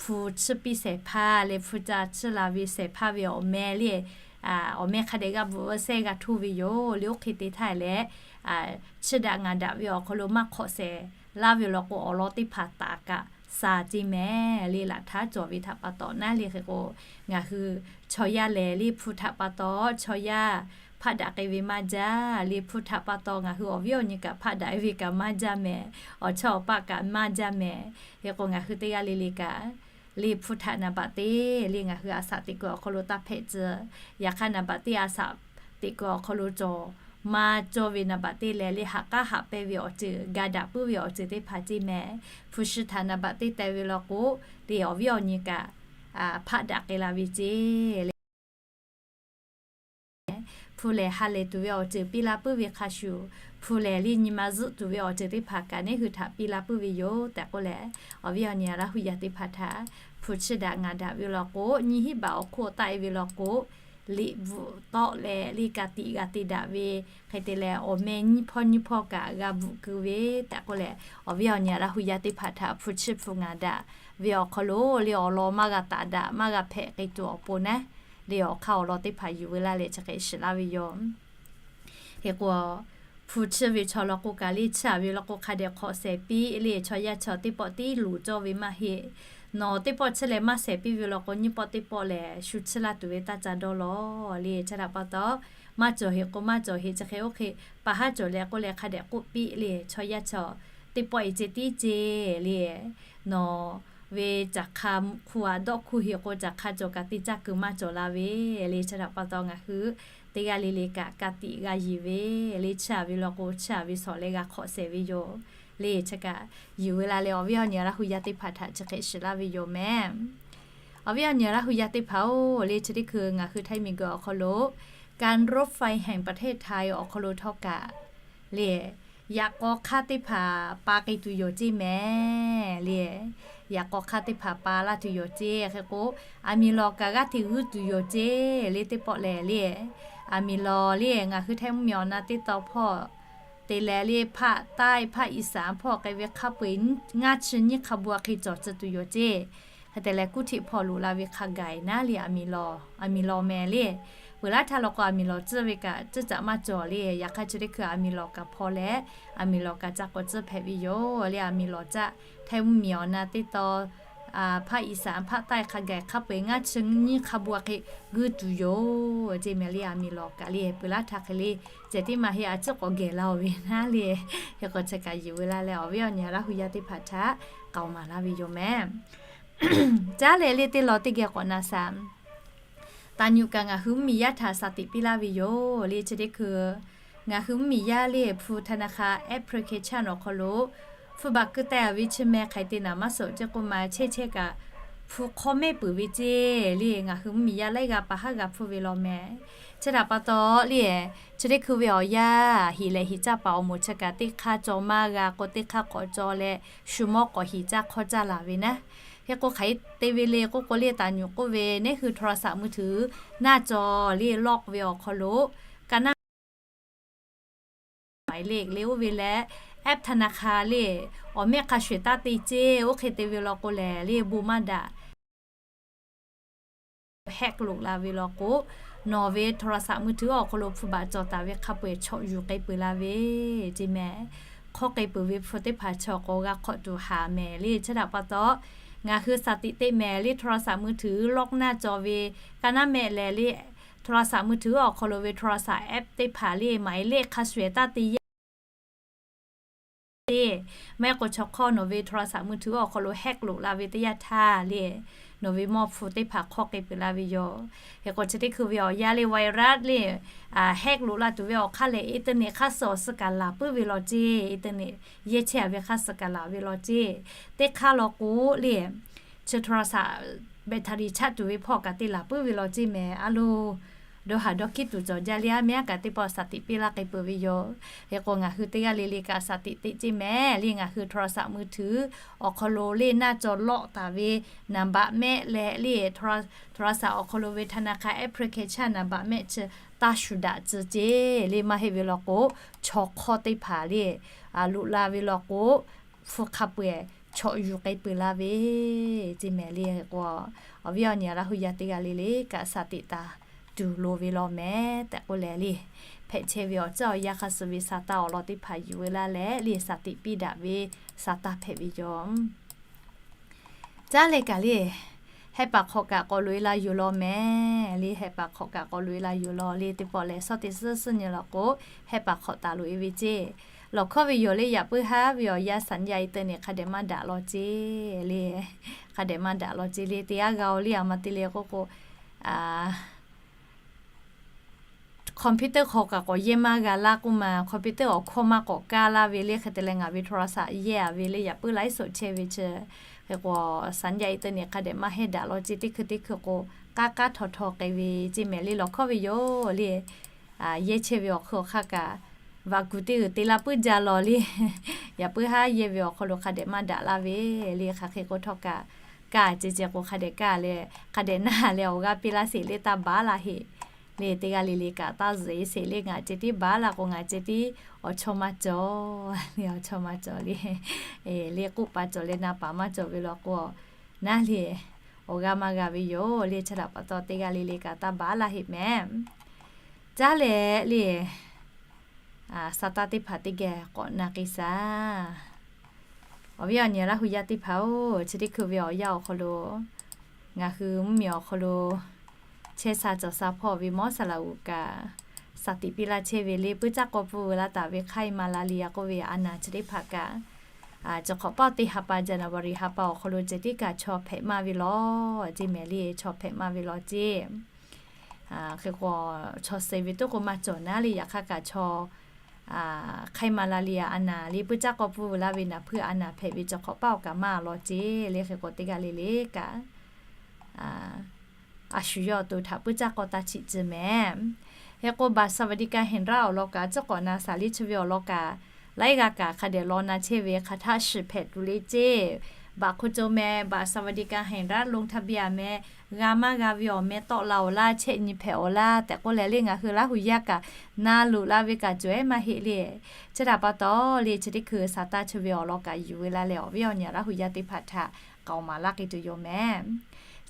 Hpu chiˇ piˇ shehˍ hpaˇ leh hpu ca chiˇ la ve shehˍ hpaˇ ve awˬ meh le, awˬ meh hk'a dehꞈ g'a bvuhꞈ ve sehˉ g'a htoˇ ve yoˬ le. Oˇ hk'e te htaˇ leh, chiˇ daꞈ ngaˬ daꞈ ve awˬ hk'aw lo maˇ hk'awꞈ shehˍ laˇ ve lawn k'o, awˬ lawn teˇ hpaˍ taˍ kaꞈ sha ceˇ mehˍ le. Laꞈ htaˉ cawˬ ve htaꞈ pa taw naˉ le. Hk'e k'o, ngaˬ hui chaw yaˇ lehˬ le, hpu htaꞈ pa taw chaw yaˇ hpaˆ daꞈ k'ai ve maˇ jaˇ le. Hpu htaꞈ pa taw ngaˬ hui awˬ viˉ awˬ nyi kaꞈ hpaˆ daꞈ ve kaꞈ maˇ jaˇ mehˍ. Awˬ chawˇ awˬ paˆ kaꞈ maˇ jaˇ mehˍ. Hk'e k'o, ngaˬ hui teˇ g'aˇ le le kaꞈ le, hpu htaꞈ naˍ baꞈ te le, ngaˬ hui a shaꞈ teꞈ kuiˬ awˬ hk'aw lo taˇ hpehꞈ tcuh. Yaꞈ hk'aˇ, naˍ baꞈ te a shaꞈ teꞈ kuiˬ awˬ hk'aw lo cawˬ maˇ cawˇ ve naˍ baꞈ te lehˬ le, ha k'aˉ haꞈ pehnˇ ve awˬ ceuˬ, ga daꞈ puiˉ ve awˬ ceuˬ teˇ hpaˍ ceˇ mehˍ. Hpu shi htaꞈ naˍ baꞈ te teh ve lawn k'o, te awˬ viˉ awˬ nyi kaꞈ hpaˆ daꞈ k'ai la ve ceˇ le. Hpu lehˬ ha lehˬ tuˬ ve awˬ ceuˬ piˇ laˇ puiˉ ve hk'a shuˍ, hpu lehˬ le nyi ma zuhˆ tuˬ ve awˬ ceuˬ teˇ hpaˍ kaꞈ neˉ hui htaꞈ piˇ laˇ puiˉ ve yoˬ tehꞈ k'oˆ leh, awˬ viˉ awˬ nyi Laˇ hu yaˇ teˇ hpaˍ htaꞈ hpu chiˇ daꞈ ngaˬ daꞈ ve lawn k'o, nyiˇ hinˉ baˬ awˬ hk'oˆ taˆ e ve lawn k'o, liꞈ bvuhꞈ tawˆ leh le ka tiꞈ g'a te daꞈ ve hk'e te leh, awˬ meh nyiˇ hpawˇ nyiˇ hpawˇ kaꞈ g'a bvuhꞈ keu ve tehꞈ k'oˆ leh, awˬ viˉ awˬ nyi Laˇ hu yaˇ teˇ hpaˍ htaꞈ hpu chiˇ hpu ngaˬ daꞈ ve awˬ hk'aw lo le, awˬ lawn maˇ g'a taˍ daꞈ maˇ g'a hpehꞈ k'ai tuˬ awˬ pon naˉ, le awˬ hk'aˇ awˬ lawn teˇ hpaˍ yuˬ ve laˇ leh chi hk'e shiˍ laˇ ve yoˬ. Hk'e k'o, hpu chiˇ ve chaw lawn k'o kaꞈ le, chiˇ a ve lawn k'o hk'a dehꞈ hk'awꞈ shehˍ piˇ le, chaw yaˇ chaw teˇ pawˆ tiˉ luˬ cawˇ ve maˇ heˆ. Nawˬ teˇ pawˆ chiˇ leh maˇ shehˍ piˇ ve lawn k'o, nyiˇ pawˆ teˇ pawˆ lehˬ shu chiˇ laˇ tuˬ ve taˇ ca dawˇ lawˬ le. Chi htaꞈ pa taw, maˇ cawˬ heˆ k'o maˇ cawˬ heˆ, chi hk'e oˇ hk'e pa haˉ cawˬ leh k'oˆ leh hk'a dehꞈ k'oˆ piˇ le, chaw yaˇ chaw teˇ pawˆ e ce tiˉ ce le, nawˬ ve caˬ hk'a hku a dawˆ hkuˇ heˆ k'o, caˬ hk'a cawˬ kaꞈ teˇ caˇ keu maˇ cawˬ la ve le. Chi htaꞈ pa taw ngaˬ hui teˇ g'aˇ le le kaꞈ ka tiꞈ g'a yiˍ ve le, chiˇ a ve lawn k'o chiˇ a ve shawˍ leh g'a hk'awꞈ shehˍ ve yoˬ le. Chi kaꞈ yuˬ ve laˇ leh awˬ viˉ awˬ nyi Laˇ hu yaˇ teˇ hpaˍ htaꞈ chi hk'e shiˍ laˇ ve yoˬ mehˍ. Awˬ viˉ awˬ nyi Laˇ hu yaˇ teˇ hpaˍ-oˬ le, chi teˇ hkui ngaˬ hui Htaiˇ miˬguiˬ awˬ hk'aw lo การรถไฟแห่งประเทศไทย awˬ hk'aw lo htawˇ kaꞈ le, yaꞈ k'aw hk'aˇ teˇ hpaˍ pa k'ai tuˬ yoˬ ceˇ mehˍ le. Yaꞈ k'aw hk'aˇ teˇ hpaˍ pa laˇ tuˬ yoˬ ceˇ. Hk'e k'o, aˬ miˍ lawˬ kaꞈ g'aˇ hteꞈ g'uiˇ tuˬ yoˬ ceˇ le. Teˇ pawˆ lehˬ le, aˬ miˍ lawˬ le ngaˬ hui Htaiˇ mvuhˇmiˬ awˬ na teˇ tawn hpawˇ te leh le, hpaˆ taiˆ hpaˆ iˍsaˍ hpawˇ k'ai ve hk'a peu-eˬ ngaˇ chi nyiˇ hk'a bu a hk'e cawˬ tcuh tuˬ yoˬ ceˇ. Hk'e te leh kuˇ htiꞈ hpawˇ loꞈ la ve hk'a gaˬ naˉ le, aˬ miˍ lawˬ, aˬ miˍ lawˬ mehˍ le. Peuˬ laˉ htaˇ law k'o aˬ miˍ lawˬ tcuhˇ ve kaꞈ tcuhˇ caꞈ maˇ cawˬ le. Yaꞈ hk'aˇ chi teˇ hkui aˬ miˍ lawˬ kaꞈ hpawˇ leh, aˬ miˍ lawˬ kaꞈ ca k'awꞈ tcuhˇ hpehꞈ ve yoˬ le. Aˬ miˍ lawˬ caˆ Htaiˇ mvuhˇmiˬ awˬ na teˇ tawn hpaˆ iˍsaˍ hpaˆ taiˆ hk'a gaˬ hk'a peu-eˬ ngaˇ chi nyiˇ hk'a bu a hk'e g'uiˇ tuˬ yoˬ ceˇ mehˍ le. Aˬ miˍ lawˬ kaꞈ le peuˬ laˉ htaˇ hk'e le, ceh tiˉ maˇ heˆ, a ciˉ k'awꞈ gehˬ la-oˬ ve naˉ le. Hk'e k'o chi kaꞈ yuˬ ve laˇ leh awˬ viˉ awˬ nyi Laˇ hu yaˇ teˇ hpaˍ htaꞈ k'aoˍ maˍ laˇ ve yoˬ mehˍ. Caˉ leh le teˇ law teˇ geh k'awꞈ na shaˍ. Taˍ nyuꞈ kaꞈ ngaˬ hui mvuhˇmiˬ yaˇ htaꞈ shaˍ tiꞈ piˇ laˇ ve yoˬ le. Chi teˇ hkui ngaˬ hui mvuhˇmiˬ yaˇ le hpu ธนาคาร application awˬ hk'aw lo hpu baˬ keu teh a ve chi meh hk'aˬ hk'e te naˍ maˇ shawˍ ceˇ k'oˆ ma, chehˇ chehˇ kaꞈ hpu hk'awˇ mehˆ peuˬ ve ceˇ le. Ngaˬ hui mvuhˇmiˬ yaˇ laiˉ g'a pa haˉ g'a hpfuhˇ ve law mehˍ. Chi htaꞈ pa taw le, chi teˇ hkui ve awˬ yanˇ heˍ leh heˍ caˇ paˍ awˬ moˍ chi kaꞈ teˇ hk'aˇ caw maˇ g'a k'o, teˇ hk'aˇ k'awꞈ caw leh shu mawˇ k'awꞈ hiˍ caˇ hk'awˇ caˇ laˬ ve naˉ. Hk'e k'o hk'aˬ hk'e te ve le k'oˆ k'o le, taˍ nyuꞈ k'oˆ ve neˉ hui โทรศัพท์มือถือ naˇ caw le lock ve awˬ hk'aw lo ka naˉ หมายเลข le oˇ ve leh app ธนาคาร le awˬ mehˆ hk'a shuˍ taˇ te ceˇ. Oˇ hk'e te ve law k'o lehˬ le bon maˇ daꞈ hack loꞈ la ve law k'o, nawˬ ve โทรศัพท์มือถือ awˬ hk'aw lo hpu baˬ cawˬ taˍ ve hk'a peu-eˬ chaw yuˬ k'ai peuˬ la ve ceˇ mehˍ. Hk'awˇ k'ai peuˬ ve hpu teˇ hpaˍ chaw k'awꞈ g'a hk'awꞈ tuˬ haˍ mehˍ le. Chi htaꞈ pa taw ngaˬ hui shaˍ tiꞈ teˇ mehˍ le โทรศัพท์มือถือ lock naˇ caw ve ka naˉ mehˆ leh le โทรศัพท์มือถือ awˬ hk'aw lo ve โทรศัพท์ app teˇ hpaˍ le, หมายเลข hk'a shuˍ ehˍ taˇ te yaˇ le. Maˇ heˆ k'o chaw hk'awˇ nawˬ ve โทรศัพท์มือถือ awˬ hk'aw lo hack loꞈ la ve teˇ yanˇ htaˇ le, nawˬ ve mawˇ hpu teˇ hpaˍ hk'awˇ k'ai peuˬ la ve yoˬ. Hk'e k'o chi teˇ hkui ve awˬ yanˇ le virus le, hack loꞈ la tuˬ ve awˬ hk'aˇ lehˬ, internet hk'aˇ suh awˬ suh kaꞈ laˬ puiˉ ve law ceˇ. Internet yehˇ chehˇ a ve hk'aˇ suh kaꞈ laˬ ve law ceˇ. Teˇ hk'aˇ law k'o le, chi โทรศัพท์ battery chaˇ tuˬ ve hpawˇ kaꞈ te laˬ puiˉ ve law ceˇ mehˍ. A lo, dawˇ haˍ dawˇ hkiˉ tuˬ cawˬ jaˇ le, aˉ mehˉ kaꞈ teˇ pawˆ shaˍ tiꞈ piˇ laˇ k'ai peuˬ ve yoˬ. Hk'e k'o ngaˬ hui teˇ g'aˇ le le kaꞈ shaˍ tiꞈ teꞈ ceˇ mehˍ le. Ngaˬ hui โทรศัพท์มือถือ awˬ hk'aw lo le หน้าจอ lock taˍ ve นามบัตร mehˆ leh le, โทรศัพท์ awˬ hk'aw lo ve ธนาคาร application นามบัตร mehˆ chi taˇ shuˍ daꞈ tcuh ceˇ le. Maˇ heˆ ve law k'o, chaw hk'awˇ teˇ hpaˍ le, loꞈ la ve law k'o, hpu hk'a peu-eˬ chawꞈ yuˬ k'ai peuˬ la ve ceˇ mehˍ le. Hk'e k'o, awˬ viˉ awˬ nyi Laˇ hu yaˇ teˇ g'aˇ le le kaꞈ shaˍ tiꞈ taˍ tuˬ loˍ ve law mehˍ tehꞈ k'oˆ leh le, hpehꞈ chehˇ ve awˬ ceuˬ awˬ yanˇ hk'a shuˍ ve sa taˇ awˬ lawn teˇ hpaˍ yuˬ ve laˇ leh le, shaˍ tiꞈ piˇ daꞈ ve sa taˇ hpehꞈ ve yoˬ. Caˉ leh kaꞈ le, heh paˍ hk'awꞈ kaꞈ k'awꞈ loꞈ e la yoˬ law mehˍ le. Heh paˍ hk'awꞈ kaꞈ k'awꞈ loꞈ e la yoˬ law le. Teˇ pawˆ lehˬ, shawˉ teˇ suhˉ suhˉ nyi law k'o, heh paˍ hk'awꞈ taˍ loꞈ e ve ceˇ. Lawˬ hkawˇ ve yoˬ le, yaꞈ puiˉ haˉ ve awˬ yanˇ สัญญาณอินเทอร์เน็ต hk'a dehꞈ maˇ daꞈ law ceˇ le. Hk'a dehꞈ maˇ daꞈ law ceˇ le. Teˇ g'aˇ g'a-o le, a ma te le k'oˆ k'o, computer hk'aw kaꞈ k'awꞈ yehˇ maˇ g'a laˇ k'oˆ ma, computer awˬ hkawˇ maˇ k'awꞈ kaˇ laˇ ve le. Hk'e te leh ngaˬ ve โทรศัพท์ yehˇ a ve le, yaꞈ puiˉ ไลฟ์สด chehˇ ve chi. Hk'e k'o, สัญญาณอินเทอร์เน็ต hk'a dehꞈ maˇ heˆ daꞈ law ceˇ. Teˇ hkui teˇ hkui k'o, k'aˉ k'aˉ htaw htaw k'ai ve ceˇ mehˍ le. Lawˬ hkawˇ ve yoˬ le, yehˇ chehˇ ve awˬ hk'aw hk'aˇ kaꞈ, vaꞈ kuˬ teˇ g'uiˬ te laˇ puiˉ jaˇ law le. Yaꞈ puiˉ haˉ yehˇ ve awˬ hk'aw lo hk'a dehꞈ maˇ daꞈ laˇ ve le. Hk'aˬ hk'e k'o htawˇ kaꞈ, kaˇ ceh ceh k'o hk'a dehꞈ kaˇ leh, hk'a dehꞈ naˇ leh awˬ g'aˇ piˇ laˇ sheˍ le, taˇ baˬ laˇ heˆ le. Teˇ g'aˇ le le kaꞈ taˇ zuhꞈ e sheˍ le. Ngaˬ ceh tiˉ baˬ laˇ k'o, ngaˬ ceh tiˉ awˬ chawˇ maˇ cawˬ le, awˬ chawˇ maˇ cawˬ le. Le k'oˆ pa cawˬ leh na paˍ maˇ cawˬ ve law k'o, naˉ le awˬ g'aˇ maˇ g'a ve yoˬ le. Chi htaꞈ pa taw teˇ g'aˇ le le kaꞈ taˇ baˬ laˇ heˆ mehˍ. Caˉ leh le, sa taˇ teˇ hpaˍ teˇ geh k'awꞈ na k'ai shaˍ. Awˬ viˉ awˬ nyi Laˇ hu yaˇ teˇ hpaˍ-oˬ, chi teˇ hkui ve awˬ yanˇ awˬ hk'aw lo ngaˬ hui mvuhˇmiˬ awˬ hk'aw lo chehˇ sha cawˬ sha hpawˇ ve mawˉ saˍ laꞈ g'uˬ kaꞈ, shaˍ tiꞈ piˇ laˇ chehˇ ve le, puiˉ caˇ k'aw pfuhˇ veu laˇ taˍ ve hk'aˇ Himalaya k'oˆ ve a naˍ chi teˇ hpaˍ kaꞈ, cawˬ hk'awꞈ paˆ teˇ ha pa January ha pa awˬ hk'aw lo ceh tiˉ kaꞈ chaw hpehꞈ maˇ ve law ceˇ mehˍ le. Chaw hpehꞈ maˇ ve law ceˇ. Hk'e k'o, chaw suh ve tuˉ k'o maˇ cawˬ naˉ le. Yaꞈ hk'aˇ kaꞈ chaw hk'aˇ Himalaya a naˍ le, puiˉ caˇ k'aw pfuhˇ veu laˇ ve naˍ hpui a naˍ hpehꞈ ve cawˬ hk'awꞈ paˆ awˬ kaꞈ maˇ law ceˇ le. Hk'e k'o teˇ g'aˇ le le kaꞈ, a shu yawˇ to htaꞈ puiˉ caˇ k'aw taˇ chiꞈ tcuh mehˍ. Hk'e k'o บัตรสวัสดิการแห่งรัฐ awˬ lawn kaꞈ, cawˇ k'awꞈ na shaˍ liˇ chi ve awˬ lawn kaꞈ, laiˉ g'aˇ kaꞈ hk'a dehꞈ law na chehˇ ve hk'aˬ htaˇ shiˍ hpehꞈ tuˬ le ceˇ. Baꞈ hk'o co meh บัตรสวัสดิการแห่งรัฐ ลงทะเบียน meh, g'a maˇ g'a ve awˬ meh tawˆ la awˬ laˇ, chehˇ nyi hpehꞈ awˬ laˇ tehꞈ k'oˆ leh le, ngaˬ hui Laˇ hu yaˇ kaꞈ na loꞈ la ve kaꞈ cawˬ ehˉ maˇ heˆ le. Chi htaꞈ pa taw le, chi teˇ hkui sa taˇ chi ve awˬ lawn kaꞈ yuˬ veu la leh, awˬ viˉ awˬ nyi Laˇ hu yaˇ teˇ hpaˍ htaꞈ k'aoˍ maˍ laˇ k'ai tuˬ yoˬ mehˍ.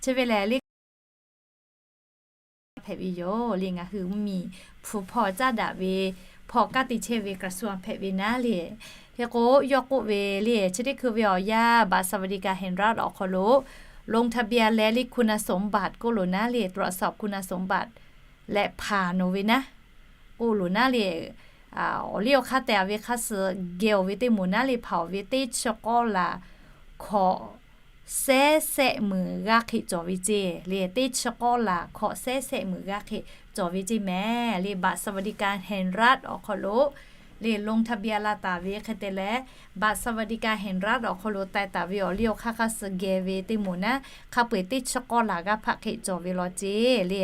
Chi ve lehˬ le hpehꞈ ve yoˬ le. Ngaˬ hui mvuhˇmiˬ hpu hpawˇ caˉ daꞈ ve hpawˇ kanˉ te chehˇ ve กระทรวง hpehꞈ ve naˉ le. Hk'e k'o, yawˇ k'oˆ ve le, chi teˇ hkui ve awˬ yanˇ บัตรสวัสดิการแห่งรัฐ awˬ hk'aw lo ลงทะเบียน leh le คุณสมบัติ k'oˆ loˬ naˉ le, ตรวจสอบคุณสมบัติ leh hpanˍ nawˬ ve naˉ k'oˆ loˬ naˉ le. Awˬ liˇ awˬ hk'aˇ tehꞈ a ve hk'aˇ suh geh awˬ ve teˇ moˍ naˉ le, hpanˍ awˬ ve teˇ chi k'awˇ laˬ hkawꞈ sehˉ sehˆ meunˍ g'aˇ hk'e cawˬ ve ceˇ le. Teˇ chi k'awˇ laˬ hkawꞈ sehˉ sehˆ meunˍ g'aˇ hk'e cawˬ ve ceˇ mehˍ le. บัตรสวัสดิการแห่งรัฐ awˬ hk'aw lo le ลงทะเบียน la taˍ ve hk'e te leh, บัตรสวัสดิการแห่งรัฐ awˬ hk'aw lo taiˍ taˍ ve awˬ liˇ awˬ hk'aˇ hk'aˇ suh geh ve teˇ moˍ naˉ hk'a peu-eˬ teˇ chi k'awˇ laˬ g'aˇ hpaˆ hk'e cawˬ ve law ceˇ le.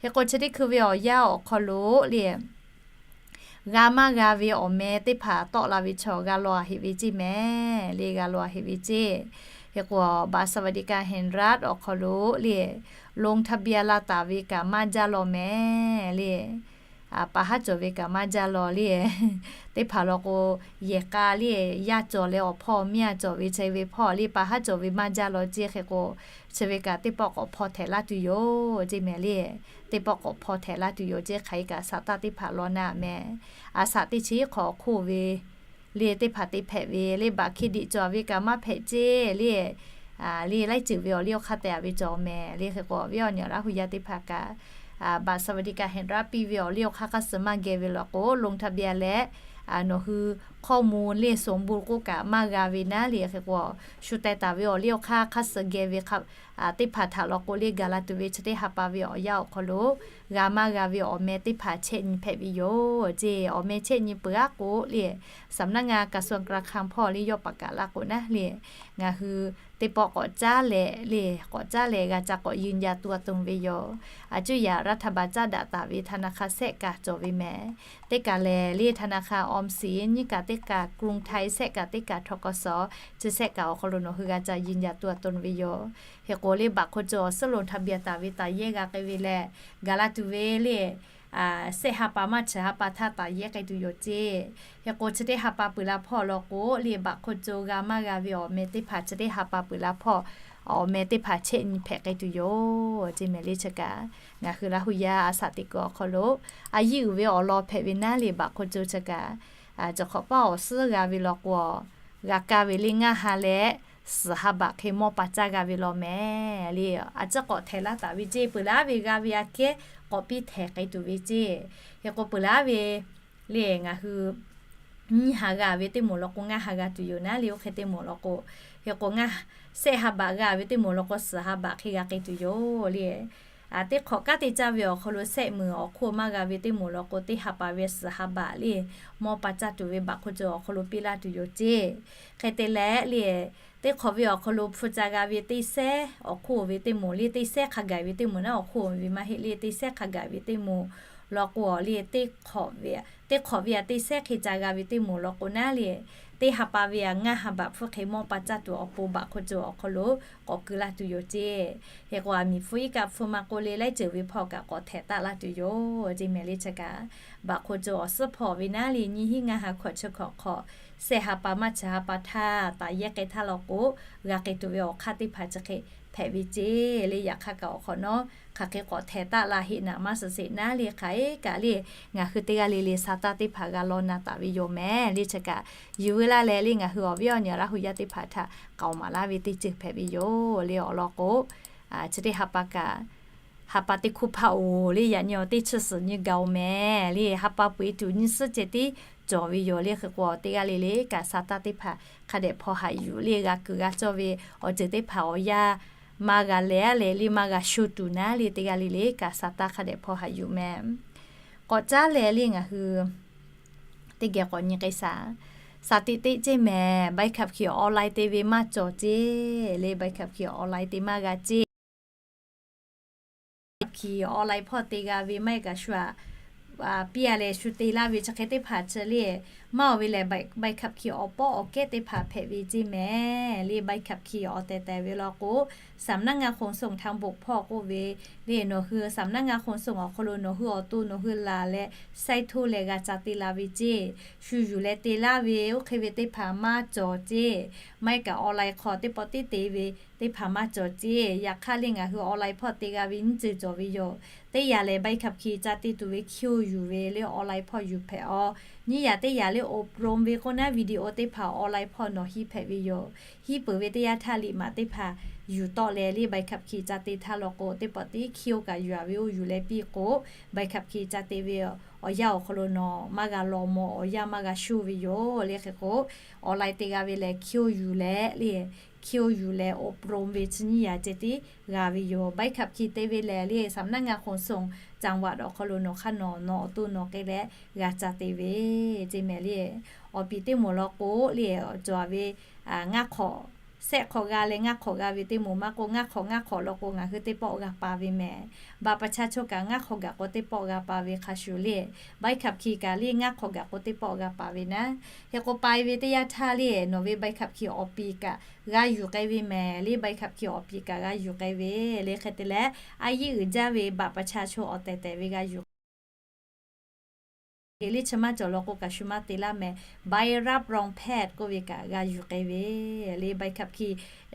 Hk'e k'o, chi teˇ hkui ve awˬ yanˇ awˬ hk'aw lo le, g'a maˇ g'a ve awˬ meh teˇ hpaˍ tawˆ la ve chaw g'a law a heꞈ ve ceˇ mehˍ le, g'a law a heꞈ ve ceˇ. Hk'e k'o, บัตรสวัสดิการแห่งรัฐ awˬ hk'aw lo le ลงทะเบียน la taˍ ve kaꞈ maˇ jaˇ law mehˍ le. Pa haˉ cawˬ ve kaꞈ maˇ jaˇ law le. Teˇ hpaˍ law k'o, yehˬ k'a le yaˇ cawˬ leh awˬ hpawˇ miˇ a cawˬ ve, chi ve hpawˇ le pa haˉ cawˬ ve maˇ jaˇ law ceˇ. Hk'e k'o, chi ve kaꞈ teˇ pawˆ k'awꞈ hpaw htehꞈ laˇ tuˬ yoˬ ceˇ mehˍ le. Teˇ pawˆ k'awꞈ hpaw htehꞈ laˇ tuˬ yoˬ ceˇ. Hk'aˬ hk'e kaꞈ sa taˇ teˇ hpaˍ law naˉ mehˍ. A shaꞈ teˇ chi hk'awꞈ hk'oˆ ve le teˇ hpaˍ te hpehꞈ ve le, บัตรเครดิต cawˬ ve kaꞈ maˇ hpehꞈ ceˇ le. Le laiˉ ceuˬ ve awˬ liˇ awˬ hk'aˇ tehꞈ a ve cawˬ mehˍ le. Hk'e k'o, awˬ viˉ awˬ nyi Laˇ hu yaˇ teˇ hpaˍ kaꞈ บัตรสวัสดิการแห่งรัฐ piˇ ve awˬ liˇ awˬ hk'aˇ hk'aˇ suh maˇ geh ve law k'o, ลงทะเบียน leh nawˬ hui ข้อมูล le สมบูรณ์ k'oˆ kaꞈ maˇ g'a ve naˉ le. Hk'e k'o, shu teh taˍ ve awˬ liˇ awˬ hk'aˇ hk'aˇ suh geh ve teˇ hpaˍ htaꞈ law k'o le, gaˬ la tuˬ ve chi teˇ ha pa ve awˬ yanˇ awˬ hk'aw lo g'a maˇ g'a ve awˬ meh teˇ hpaˍ chehˇ nyi hpehꞈ ve yoˬ ceˇ. Awˬ meh chehˇ nyi peuˬ aˉ k'o le, สำนักงานกระทรวงการคลัง hpawˇ le yawˇ paˍ kaꞈ laˇ k'o naˉ le, ngaˬ hui teˇ pawˆ k'awꞈ caˉ leh le, k'awꞈ caˉ leh g'a ca k'awꞈ ยืนยันตัวตน ve yoˬ. A cuˇ yaꞈ รัฐบาล caˉ daꞈ taˍ ve ธนาคาร sehˆ kaꞈ cawˬ ve mehˍ. Teˇ kaˬ lehˬ le ธนาคารออมสิน, nyiˇ kaˬ teˇ kaˬ กรุงไทย, sehˆ kaˬ teˇ kaˬ ธ.ก.ส. Chi sehˆ kaꞈ awˬ hk'aw lo nawˬ hui g'a ca ยืนยันตัวตน ve yoˬ. Hk'e k'o le, บัตรคนจน awˬ suhˉ ลงทะเบียน taˍ ve taˍ yehˇ g'a k'ai ve leh, gaˬ la tuˬ ve le, sehˆ ha pa maˇ chi ha pa htaˇ taˍ yehˇ k'ai tuˬ yoˬ ceˇ. Hk'e k'o, chi teˇ ha pa peuˬ la hpawˇ law k'o le, บัตรคนจน g'a maˇ g'a ve awˬ meh teˇ hpaˍ chi teˇ ha pa peuˬ la hpawˇ awˬ meh teˇ hpaˍ chehˇ nyi hpehꞈ k'ai tuˬ yoˬ ceˇ mehˍ le. Chi kaꞈ ngaˬ hui Laˇ hu yaˇ a shaꞈ teꞈ kuiˬ awˬ hk'aw lo a yiˇ uiˍ ve awˬ lawn hpehꞈ ve naˉ le, บัตรคนจน chi kaꞈ, cawˬ hk'awꞈ paˇ awˬ suhˉ g'a ve law k'o, g'a kaˇ ve le ngaˇ ha leh suhˍ ha baꞈ hk'e mawˇ pa caˇ g'a ve law mehˍ le. A ciˉ k'awꞈ htehˍ laˇ taˍ ve ceˇ, peuˬ laˇ ve g'a ve aꞈ kehˉ k'awꞈ piˇ htehˍ k'ai tuˬ ve ceˇ. Hk'e k'o, peuˬ laˇ ve le ngaˬ hui nyiˇ ha g'a ve teˇ moˍ law k'o, ngaˇ ha g'a tuˬ yoˬ naˉ le. Oˇ hk'e teˇ moˍ law k'o, hk'e k'o ngaˇ, sehˆ ha baꞈ g'a ve teˇ moˍ law k'o, suhˍ ha baꞈ hk'e g'a k'ai tuˬ yoˬ le. Teˇ hk'awꞈ kanˉ te caˇ ve awˬ hk'aw lo sehˆ meunˍ awˬ hk'oˆ maˇ g'a ve teˇ moˍ law k'o, teˇ ha pa ve suhˍ ha baꞈ le mawˇ pa caˇ tuˬ ve บัตรคนจน awˬ hk'aw lo piˇ laˇ tuˬ yoˬ ceˇ. Hk'e te leh le, teˇ hk'awꞈ ve awˬ hk'aw lo hpu ca g'a ve teˇ sehˉ awˬ hk'oˆ ve teˇ moˍ le, teˇ sehˉ hk'a gaˬ ve teˇ moˍ naˉ, awˬ hk'oˆ ve maˇ heˆ le, teˇ sehˉ hk'a gaˬ ve teˇ moˍ law k'o le, teˇ hk'awꞈ ve aꞈ teˇ sehˉ hk'e ca g'a ve teˇ moˍ law k'o naˉ le, teˇ ha pa ve aꞈ ngaˇ ha baꞈ hpfuhˇ hk'e mawˇ pa caˇ tuˬ awˬ pon บัตรคนจน awˬ hk'aw lo k'awꞈ keu laˇ tuˬ yoˬ ceˇ. Hk'e k'o, aˬ miˍ hpfuhˇ iˉ kaˆ hpfuhˇ maˇ k'oˆ le, laiˉ ceuˬ ve hpawˇ kaꞈ k'awꞈ htehˍ taˆ laˇ tuˬ yoˬ ceˇ mehˍ le. Chi kaꞈ บัตรคนจน awˬ suhˉ hpawˇ ve naˉ le, nyiˇ hinˉ ngaˇ ha hkawꞈ chi hkawꞈ hk'awꞈ, sehˆ ha pa maˇ chi ha pa htaˇ taˍ yehˇ k'ai htaˇ law k'o, g'a k'ai tuˬ ve awˬ hk'aˇ teˇ hpaˍ chi hk'e hpehꞈ ve ceˇ le. Yaꞈ hk'aˇ kaꞈ awˬ hk'awꞈ nawˉ hk'aˬ hk'e k'awꞈ htehˍ taˆ la heˆ naˍ maˇ suhˍ sheˍ naˉ le. Hk'aˬ hk'e kaꞈ le, ngaˬ hui teˇ g'aˇ le le sa taˇ teˇ hpaˍ g'a law na taˍ ve yoˬ mehˍ le. Chi kaꞈ yuˬ veu laˇ leh le, ngaˬ hui awˬ viˉ awˬ nyi Laˇ hu yaˇ teˇ hpaˍ htaꞈ k'aoˍ maˍ laˇ ve teˇ ceuˬ hpehꞈ ve yoˬ le. Awˬ lawn k'o, chi teˇ ha pa kaꞈ, ha pa teˇ hkuˇ hpaˇ oˬ le, yaꞈ nyi awˬ teˇ chi suhˍ nyi gaˬ oˬ mehˍ le. Ha pa peu e tuˬ nyiˇ suhˉ ceh tiˉ cawˬ ve yoˬ le. Hk'e k'o, teˇ g'aˇ le le kaꞈ sa taˇ teˇ hpaˍ hk'a dehꞈ hpaw haꞈ yuˬ le, g'a kuiˬ g'a cawˇ ve awˬ ceuˬ teˇ hpaˍ awˬ yanˇ maˇ g'a leh a leh le, maˇ g'a sho tuˬ naˉ le, teˇ g'aˇ le le kaꞈ sa taˇ hk'a dehꞈ hpaw haꞈ yuˬ mehˍ. K'awꞈ caˉ leh le ngaˬ hui teˇ geh k'awꞈ nyi k'ai shaˍ. Sa teꞈ teˇ ceˇ mehˍ, ใบขับขี่ online te ve maˇ cawˬ ceˇ le, ใบขับขี่ online te maˇ g'a ceˇ. ใบขับขี่ online hpawˇ te g'a ve maˇ heˆ kaꞈ shu aꞈ piˇ a leh shu te laˇ ve chi hk'e teˇ hpaˍ chi le, maˇ oˬ ve lehˬ ใบขับขี่ awˬ pawˆ awˬ kehˉ teˇ hpaˍ hpehꞈ ve ceˇ mehˍ le. ใบขับขี่ awˬ tehˬ tehˬ ve law k'o, สำนักงานขนส่งทางบก hpawˇ k'oˆ ve le, nawˬ hui สำนักงานขนส่ง awˬ hk'aw lo nawˬ hui awˬ to nawˬ hui laˬ leh ไส้โทร leh g'a ca te la ve ceˇ. Shu yuˬ leh te laˇ ve oˇ hk'e ve teˇ hpaˍ maˇ cawˬ ceˇ. Maˇ heˆ kaꞈ online hk'aw teˇ pawˆ tiˉ te ve teˇ hpaˍ maˇ cawˬ ceˇ. Yaꞈ hk'aˇ le ngaˬ hui online hpawˇ te g'a ve nyiˇ ceuˬ cawˬ ve yoˬ. Teˇ yanˇ lehˬ ใบขับขี่ ca te tuˬ ve hkiˇ oˇ yuˬ ve le, online hpawˇ yuˬ hpehꞈ aw. Nyiˇ yanˇ teˇ yanˇ le อบรม ve k'oˆ naˉ, video teˇ hpaˍ online hpawˇ nawˬ hiˉ hpehꞈ ve yoˬ. Hiˉ peuˬ ve teˇ yanˇ htaˇ liꞈ maꞈ teˇ hpaˍ yuˬ tawˆ leh le ใบขับขี่ ca te htaˇ law k'o, teˇ pawˆ tiˉ hkiˇ oˇ kaꞈ yuˬ a ve oˇ yuˬ leh piˇ k'o, ใบขับขี่ ca te ve awˬ yanˇ awˬ hk'aw lo nawˬ maˇ g'a law mawˬ, awˬ yanˇ maˇ g'a sho ve yoˬ le. Hk'e k'o, online te g'a ve lehˬ hkiˇ oˇ yuˬ leh le, hkiˇ oˇ yuˬ leh อบรม ve chi nyiˇ yanˇ ceh tiˉ g'a ve yoˬ. ใบขับขี่ te ve lehˬ le สำนักงานขนส่งจังหวัด awˬ hk'aw lo nawˬ hk'aˇ nawˬ nawˬ awˬ to nawˬ k'ai leh g'a ca te ve ceˇ mehˍ le. Awˬ piˍ teˇ moˍ law k'o le, cawˬ ve ngaˇ hk'awꞈ, sehˆ hk'awꞈ g'a leh ngaˇ hk'awꞈ g'a ve teˇ moˍ maˇ k'oˆ, ngaˇ hk'awꞈ ngaˇ hk'awꞈ law k'o ngaˬ hui teˇ pawˆ g'a pa ve mehˍ. บัตรประชาชน kaꞈ ngaˇ hk'awꞈ gaˬ k'o teˇ pawˆ g'a pa ve hk'a shuˍ le, ใบขับขี่ kaꞈ le ngaˇ hk'awꞈ gaˬ k'o teˇ pawˆ g'a pa ve naˉ. Hk'e k'o, pa e ve teˇ yanˇ htaˇ le nawˬ ve ใบขับขี่ awˬ piˍ kaꞈ g'a yuˬ k'ai ve mehˍ le. ใบขับขี่ awˬ piˍ kaꞈ g'a yuˬ k'ai ve le. Hk'e te leh, a yiˇ uiˍ jaˇ ve บัตรประชาชน awˬ tehˬ tehˬ ve g'a yuˬ k'ai ve le. Chi maˇ cawˬ law k'o kaꞈ shu maˇ te laˇ mehˍ. ใบรับรองแพทย์ k'oˆ ve kaꞈ g'a yuˬ k'ai ve le. ใบขับขี่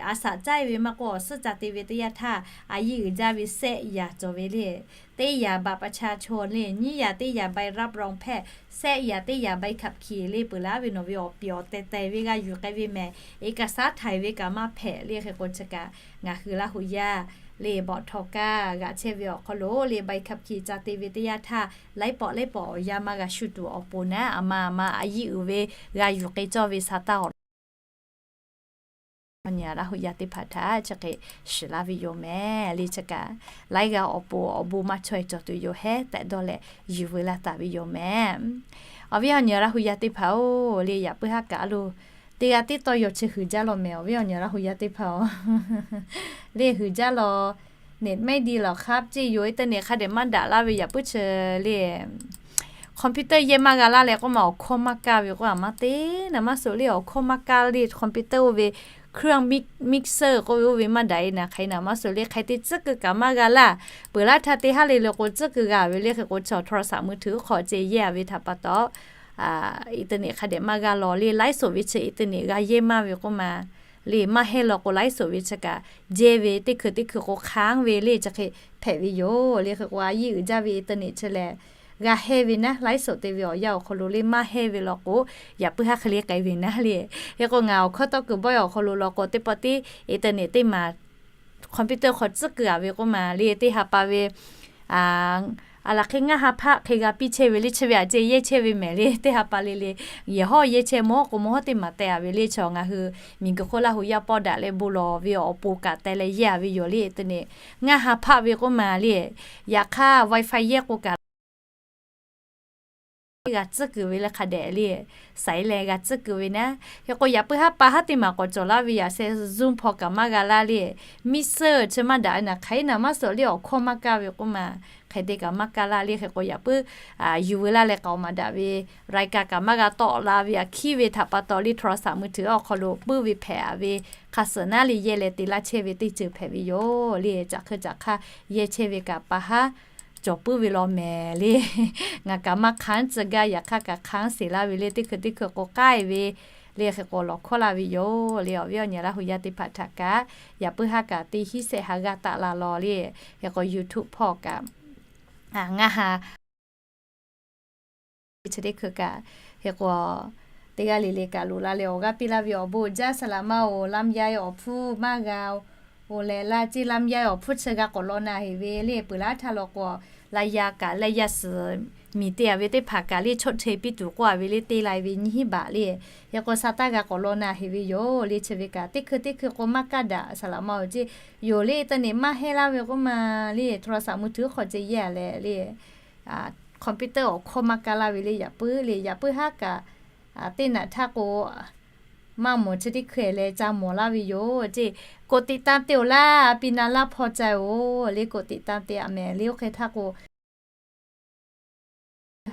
a shaꞈ caˇ e ve maˇ k'oˆ, awˬ suhˉ ca te ve teˇ yanˇ htaˇ a yiˇ uiˍ jaˇ ve sehˆ yaꞈ cawˬ ve le. Teˇ yaꞈ บัตรประชาชน le, nyiˇ yaꞈ teˇ yaꞈ ใบรับรองแพทย์, sehˆ yaꞈ teˇ yaꞈ ใบขับขี่ le. Peuˬ laˇ ve nawˬ ve awˬ piˍ awˬ tehˬ tehˬ ve g'a yuˬ k'ai ve mehˍ. เอกสาร htaꞈ ve kaꞈ maˇ hpehꞈ le. Hk'e k'o chi kaꞈ ngaˬ hui Laˇ hu yaˇ Le ใบขับขี่ ca te ve teˇ yanˇ htaˇ, laiˉ pawˆ laiˉ pawˆ awˬ yanˇ maˇ g'a shu tuˬ awˬ pon naˉ, aˬ ma aˬ ma a yiˇ uiˍ ve g'a yuˬ k'ai cawˇ ve sa taˇ awˬ lawn, awˬ nyi Laˇ hu yaˇ teˇ hpaˍ htaꞈ chi hk'e shiˍ laˇ ve yoˬ mehˍ. Le chi kaꞈ, laiˉ g'aˇ awˬ pon awˬ bon maˇ chaweh cawˬ tuˬ yoˬ hehˉ tehꞈ dawˇ leh yuˬ veu laˇ taˍ ve yoˬ mehˍ. Awˬ viˉ awˬ nyi Laˇ hu yaˇ teˇ hpaˍ-oˬ, le yaꞈ puiˉ haˉ kaꞈ a lo teˇ g'aˇ tiˉ tawˇ yaw chi huiˍ jaˇ law mehˍ. Awˬ viˉ awˬ nyi Laˇ hu yaˇ teˇ hpaˍ-oˬ, le huiˍ jaˇ law. Net maˇ di lawˬ hk'a ceˇ yoˬ, internet hk'a dehꞈ maˇ daꞈ laˇ ve yaꞈ puiˉ chi le computer yehˇ maˇ g'a laˇ leh k'oˆ ma, awˬ hkawˇ maˇ kaˇ ve k'oˆ a maˇ te naˍ maˇ suhˍ le, awˬ hkawˇ maˇ kaˇ le computer oˇ ve เครื่อง mixer k'oˆ ve oˇ ve maˇ daꞈ e naˍ hk'aˬ e naˍ maˇ suhˍ le, hk'aˬ hk'e te tcuhˉ kuiˬ kaꞈ maˇ g'a laˇ. Peuˬ laˇ htaˇ teˇ haˉ le le k'o tcuhˉ kuiˬ g'a ve le hk'e k'o, chaw โทรศัพท์มือถือ hk'awꞈ ceˇ yehˇ a ve htaꞈ pa taw, internet hk'a dehꞈ maˇ g'a law le, ไลฟ์สด ve chi internet g'a yehˇ maˇ ve k'oˆ ma, le maˇ hehnˇ law k'o ไลฟ์สด ve chi kaꞈ jehˇ ve teˇ hkui teˇ hkui k'o hk'anˉ ve le chi hk'e hpehꞈ ve yoˬ. Le hk'e k'o a yiˇ uiˍ jaˇ ve internet chi lehˬ g'a hehnˇ ve naˉ, ไลฟ์สด te ve awˬ yanˇ awˬ hk'aw lo le maˇ hehnˇ ve law k'o, yaꞈ puiˉ haˉ hk'e le k'ai ve naˉ le. Hk'e k'o ngaˬ awˬ hkawˇ tawˇ kuiˬ bawehˇ awˬ hk'aw lo law k'o teˇ pawˆ tiˉ internet teˇ maˬ computer hk'aw tcuhˉ kuiˬ a ve k'oˆ ma le, teˇ ha pa ve a laˬ hk'e ngaˇ ha hpaˆ hk'e g'a piˇ chehˇ ve le, chi ve aꞈ ceˇ yehˇ chehˇ ve mehˍ le, teˇ ha pa le le yehˬ hawˉ yehˇ chehˇ mawˬ k'o mawˬ hawˉ teˇ maˬ teh a ve le, chaw ngaˬ hui miˬguiˬ hk'oˆ Laˇ hu yaˇ pawˆ daꞈ leh bon lawˬ ve awˬ pon kaꞈ teh leh yehˇ a ve yoˬ le. Internet ngaˇ ha hpaˆ ve k'oˆ ma le, yaꞈ hk'aˇ Wi-Fi yehˇ k'o kaꞈ g'a tcuhˉ kuiˬ ve le hk'a dehꞈ le, saiˉ leh g'a tcuhˉ kuiˬ ve naˉ. Hk'e k'o yaꞈ puiˉ haˉ pa haˉ teˇ maˬ k'awꞈ cawˬ laˇ ve yaꞈ sheh Zoom hpaw kaꞈ maˇ g'a laˇ le, mixer chi maˇ daꞈ naˍ hk'aˬ e naˍ maˇ suhˍ le, awˬ hkawˇ maˇ kaˇ ve k'oˆ ma, hk'e te kaꞈ maˇ kaˇ laˇ le. Hk'e k'o yaꞈ puiˉ yuˬ veu laˇ leh k'aoˍ maˍ daꞈ ve รายการ kaꞈ maˇ g'a tawˆ la ve aꞈ hkiˉ ve htaꞈ pa taw le โทรศัพท์มือถือ awˬ hk'aw lo puiˉ ve hpehꞈ a ve hk'a suhˍ naˉ le yehˇ leh te laˇ chehˇ ve teˇ ceuˬ hpehꞈ ve yoˬ le. Caꞈ hk'eu caꞈ hk'aˇ yehˇ chehˇ ve kaꞈ pa haˉ cawˬ puiˉ ve law mehˍ le. Ngaˬ kaꞈ maˇ hk'anˉ tcuh gaˇ, yaꞈ hk'aˇ kaꞈ hk'anˉ sheˍ laˇ ve le, teˇ hkui teˇ hkui k'o k'ai ve le. Hk'e k'o lawˬ hkawˇ laˇ ve yoˬ le. Awˬ viˉ awˬ nyi Laˇ hu yaˇ teˇ hpaˍ htaꞈ kaꞈ yaꞈ puiˉ haˉ kaꞈ teˇ hinˉ shehˆ ha g'aˇ taˆ la law le. Hk'e k'o YouTube hpawˇ kaꞈ ngaˇ ha chi teˇ hkui kaꞈ, hk'e k'o teˇ g'aˇ le le kaꞈ loꞈ la leh awˬ g'aˇ piˇ laˇ ve awˬ bon jaˇ. Saˍ laꞈ ma-oˬ, ลำไย awˬ hpfuhˇ maˇ g'a oˬ leh laˇ ceˇ. ลำไย awˬ hpfuhˇ chi g'a k'awꞈ law na heˍ ve le. Peuˬ laˇ htaˇ law k'o, ลำไย kaꞈ ลำไย suhˍ miˬ te a ve teˇ hpaˍ kaꞈ le ชดเชย piˇ tuˬ k'oˆ a ve le, te lai ve nyiˇ hinˉ baꞈ le. Hk'e k'o sa taˇ g'a k'awꞈ law na heˍ ve yoˬ le. Chi ve kaꞈ teˇ hkui teˇ hkui k'o maˇ kaˇ daꞈ. Saˍ laꞈ ma-oˬ ceˇ, yoˬ le internet maˇ hehnˇ laˇ ve k'oˆ ma le, โทรศัพท์มือถือ hk'awꞈ ceˇ yehˇ a leh le computer awˬ hkawˇ maˇ kaˇ laˇ ve le. Yaꞈ puiˉ le, yaꞈ puiˉ haˉ kaꞈ teˇ naꞈ htaˇ k'o maˇ mawˬ chi teˇ hkui leh ca mawˬ laˇ ve yoˬ ceˇ. กดติดตาม te oˬ laˇ, a pi na laˇ hpaw ca oˬ le, กดติดตาม te a mehˍ le. Oˇ hk'e htaˇ k'o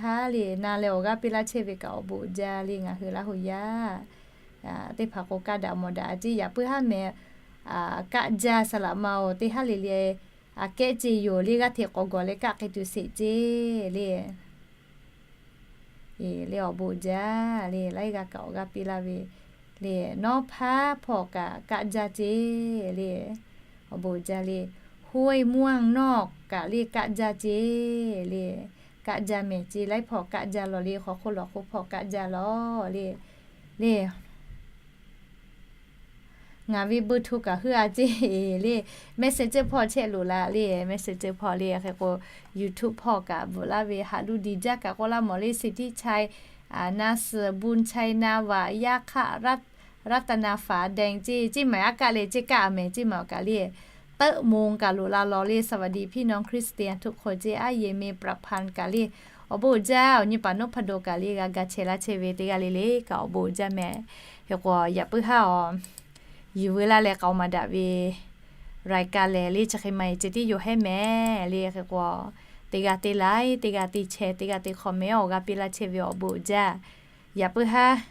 haˉ le na leh awˬ g'aˇ piˇ laˇ chehˇ ve kaꞈ awˬ bon jaˇ le. Ngaˬ hui Laˇ hu yaˇ teˇ hpaˍ k'o kaˇ daꞈ mawˬ daꞈ ceˇ. Yaꞈ puiˉ haˉ mehˍ kaˆ jaˇ. Saˍ laꞈ ma-oˬ, teˇ haˉ le le aꞈ kehˉ ceˇ yoˬ le. G'aˇ hteꞈ k'awꞈ gawˬ leh kaˆ k'ai tuˬ sheˍ ceˇ le. Le awˬ bon jaˇ le. Laiˉ g'aˇ kaꞈ awˬ g'aˇ piˇ laˇ ve le. Nawˉ hpaˇ hpawˇ kaꞈ kaˆ jaˇ ceˇ le. Awˬ bon jaˇ le. ห้วยม่วงนอก kaꞈ le kaˆ jaˇ ceˇ le. Kaˆ jaˇ mehˍ ceˇ. Laiˉ hpawˇ kaˆ jaˇ law le. Hk'aw hk'oˆ lawˬ hk'oˆ hpawˇ kaˆ jaˇ law le. Le ngaˬ ve เบอร์โทร kaꞈ heuˆ a ceˇ le. Messenger hpawˇ chehˇ loꞈ la le. Messenger hpawˇ le. Hk'e k'o YouTube hpawˇ kaꞈ bvuhꞈ laˇ ve haꞈ lu diˬ jaˇ kaꞈ k'oˆ laˇ mawˬ le. สิทธิชัย na suhˍ บุญชัย na vaꞈ yaˇ hk'aˆ รัตนาฝาแดง ceˇ, ceˇ maˬ aˉ kaˆ leh ceˇ kaˆ a mehˍ ceˇ maˬ awˬ kaꞈ le. เต๊อะมง kaꞈ loꞈ la law le. สวัสดีพี่น้องคริสเตียนทุกคน ceˇ, อาเยเม ประพันธ์ kaꞈ le. Awˬ bon jaˇ. Awˬ nyi paˍ nawˉ hpa do kaꞈ le g'a ga chehˇ laˇ chehˇ ve teˇ g'aˇ le le kaꞈ awˬ bon jaˇ mehˍ. Hk'e k'o yaꞈ puiˉ haˉ awˬ yuˬ veu laˇ leh k'aoˍ maˍ daꞈ ve รายการ lehˬ le chi hk'e maˇ heˆ ceh tiˉ yoˬ hehˉ mehˍ le. Hk'e k'o teˇ g'aˇ teˇ like, teˇ g'aˇ teˇ share, teˇ g'aˇ teˇ comment awˬ g'aˇ piˇ laˇ chehˇ ve awˬ bon jaˇ. Yaꞈ puiˉ haˉ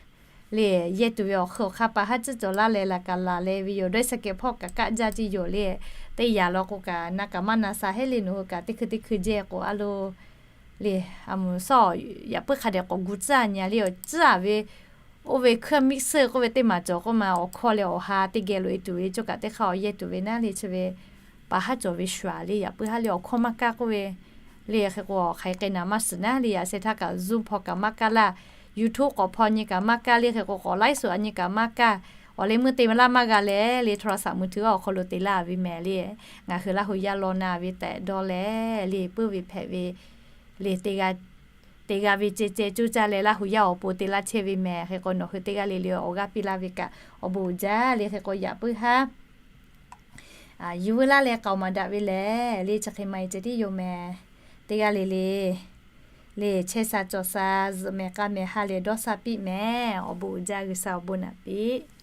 le yehˇ tuˬ ve awˬ hk'e awˬ hk'a pa haˉ tcuhˉ cawˬ laˇ leh laꞈ kaꞈ laˬ leh ve yoˬ. Dawˇ sha kehˬ hpawˇ kaꞈ kaˆ jaˇ ceˇ yoˬ le. Teˇ yanˇ law k'o kaꞈ na kaꞈ maˇ na sha hehˉ le. Nawˬ hui kaꞈ teˇ hkui teˇ hkui jehˇ k'o a lo le, a mvuhˬ shawˉ yaꞈ puiˉ hk'a dehꞈ k'awꞈ gu tcuhˉ a nyi a le. Awˬ tcuhˉ a ve oˇ ve เครื่อง mixer k'oˆ ve teˇ maˬ cawˬ k'oˆ ma, awˬ hkawˇ leh awˬ ha teˇ geh loꞈ e tuˬ ve cawˬ kaꞈ teˇ hk'aˇ awˬ yehˇ tuˬ ve naˉ le. Chi ve pa haˉ cawˬ ve shuˍ a le. Yaꞈ puiˉ haˉ le awˬ hkawˇ maˇ kaˇ k'oˆ ve le. Hk'e k'o hk'aˬ hk'e k'ai naˍ maˇ shiˍ naˉ le. Yaꞈ sheh htaˇ kaꞈ Zoom hpaw kaꞈ maˇ kaˇ laˇ, YouTube k'awꞈ hpaw nyi kaꞈ maˇ kaˇ le. Hk'e k'o k'awꞈ ไลฟ์สด a nyi kaꞈ maˇ kaˇ. Awˬ leh meuˇ te laˇ maˇ g'a leh le, โทรศัพท์มือถือ awˬ hk'aw lo te laˇ ve mehˍ le. Ngaˬ hui Laˇ hu yaˇ law na ve tehꞈ dawˇ leh le, puiˉ ve hpehꞈ ve le, te g'a ve ceh ceh coˇ caˇ leh Laˇ hu yaˇ awˬ pon te laˇ chehˇ ve mehˍ. Hk'e k'o nawˬ hui teˇ g'aˇ le le awˬ g'aˇ piˇ laˇ ve kaꞈ awˬ bon uiˍ jaˇ le. Hk'e k'o yaꞈ puiˉ haˉ yuˬ veu laˇ leh k'aoˍ maˍ daꞈ ve lehˬ le, chi hk'e maˇ heˆ ceh tiˉ yoˬ mehˍ. Teˇ g'aˇ le le le chehˇ sha cawˬ sha, zuhꞈ mehˍ k'a mehˍ ha lehˬ dawˇ sha piˇ mehˍ. Awˬ bon uiˍ jaˇ, G'uiˬsha awˬ bon naꞈ piˇ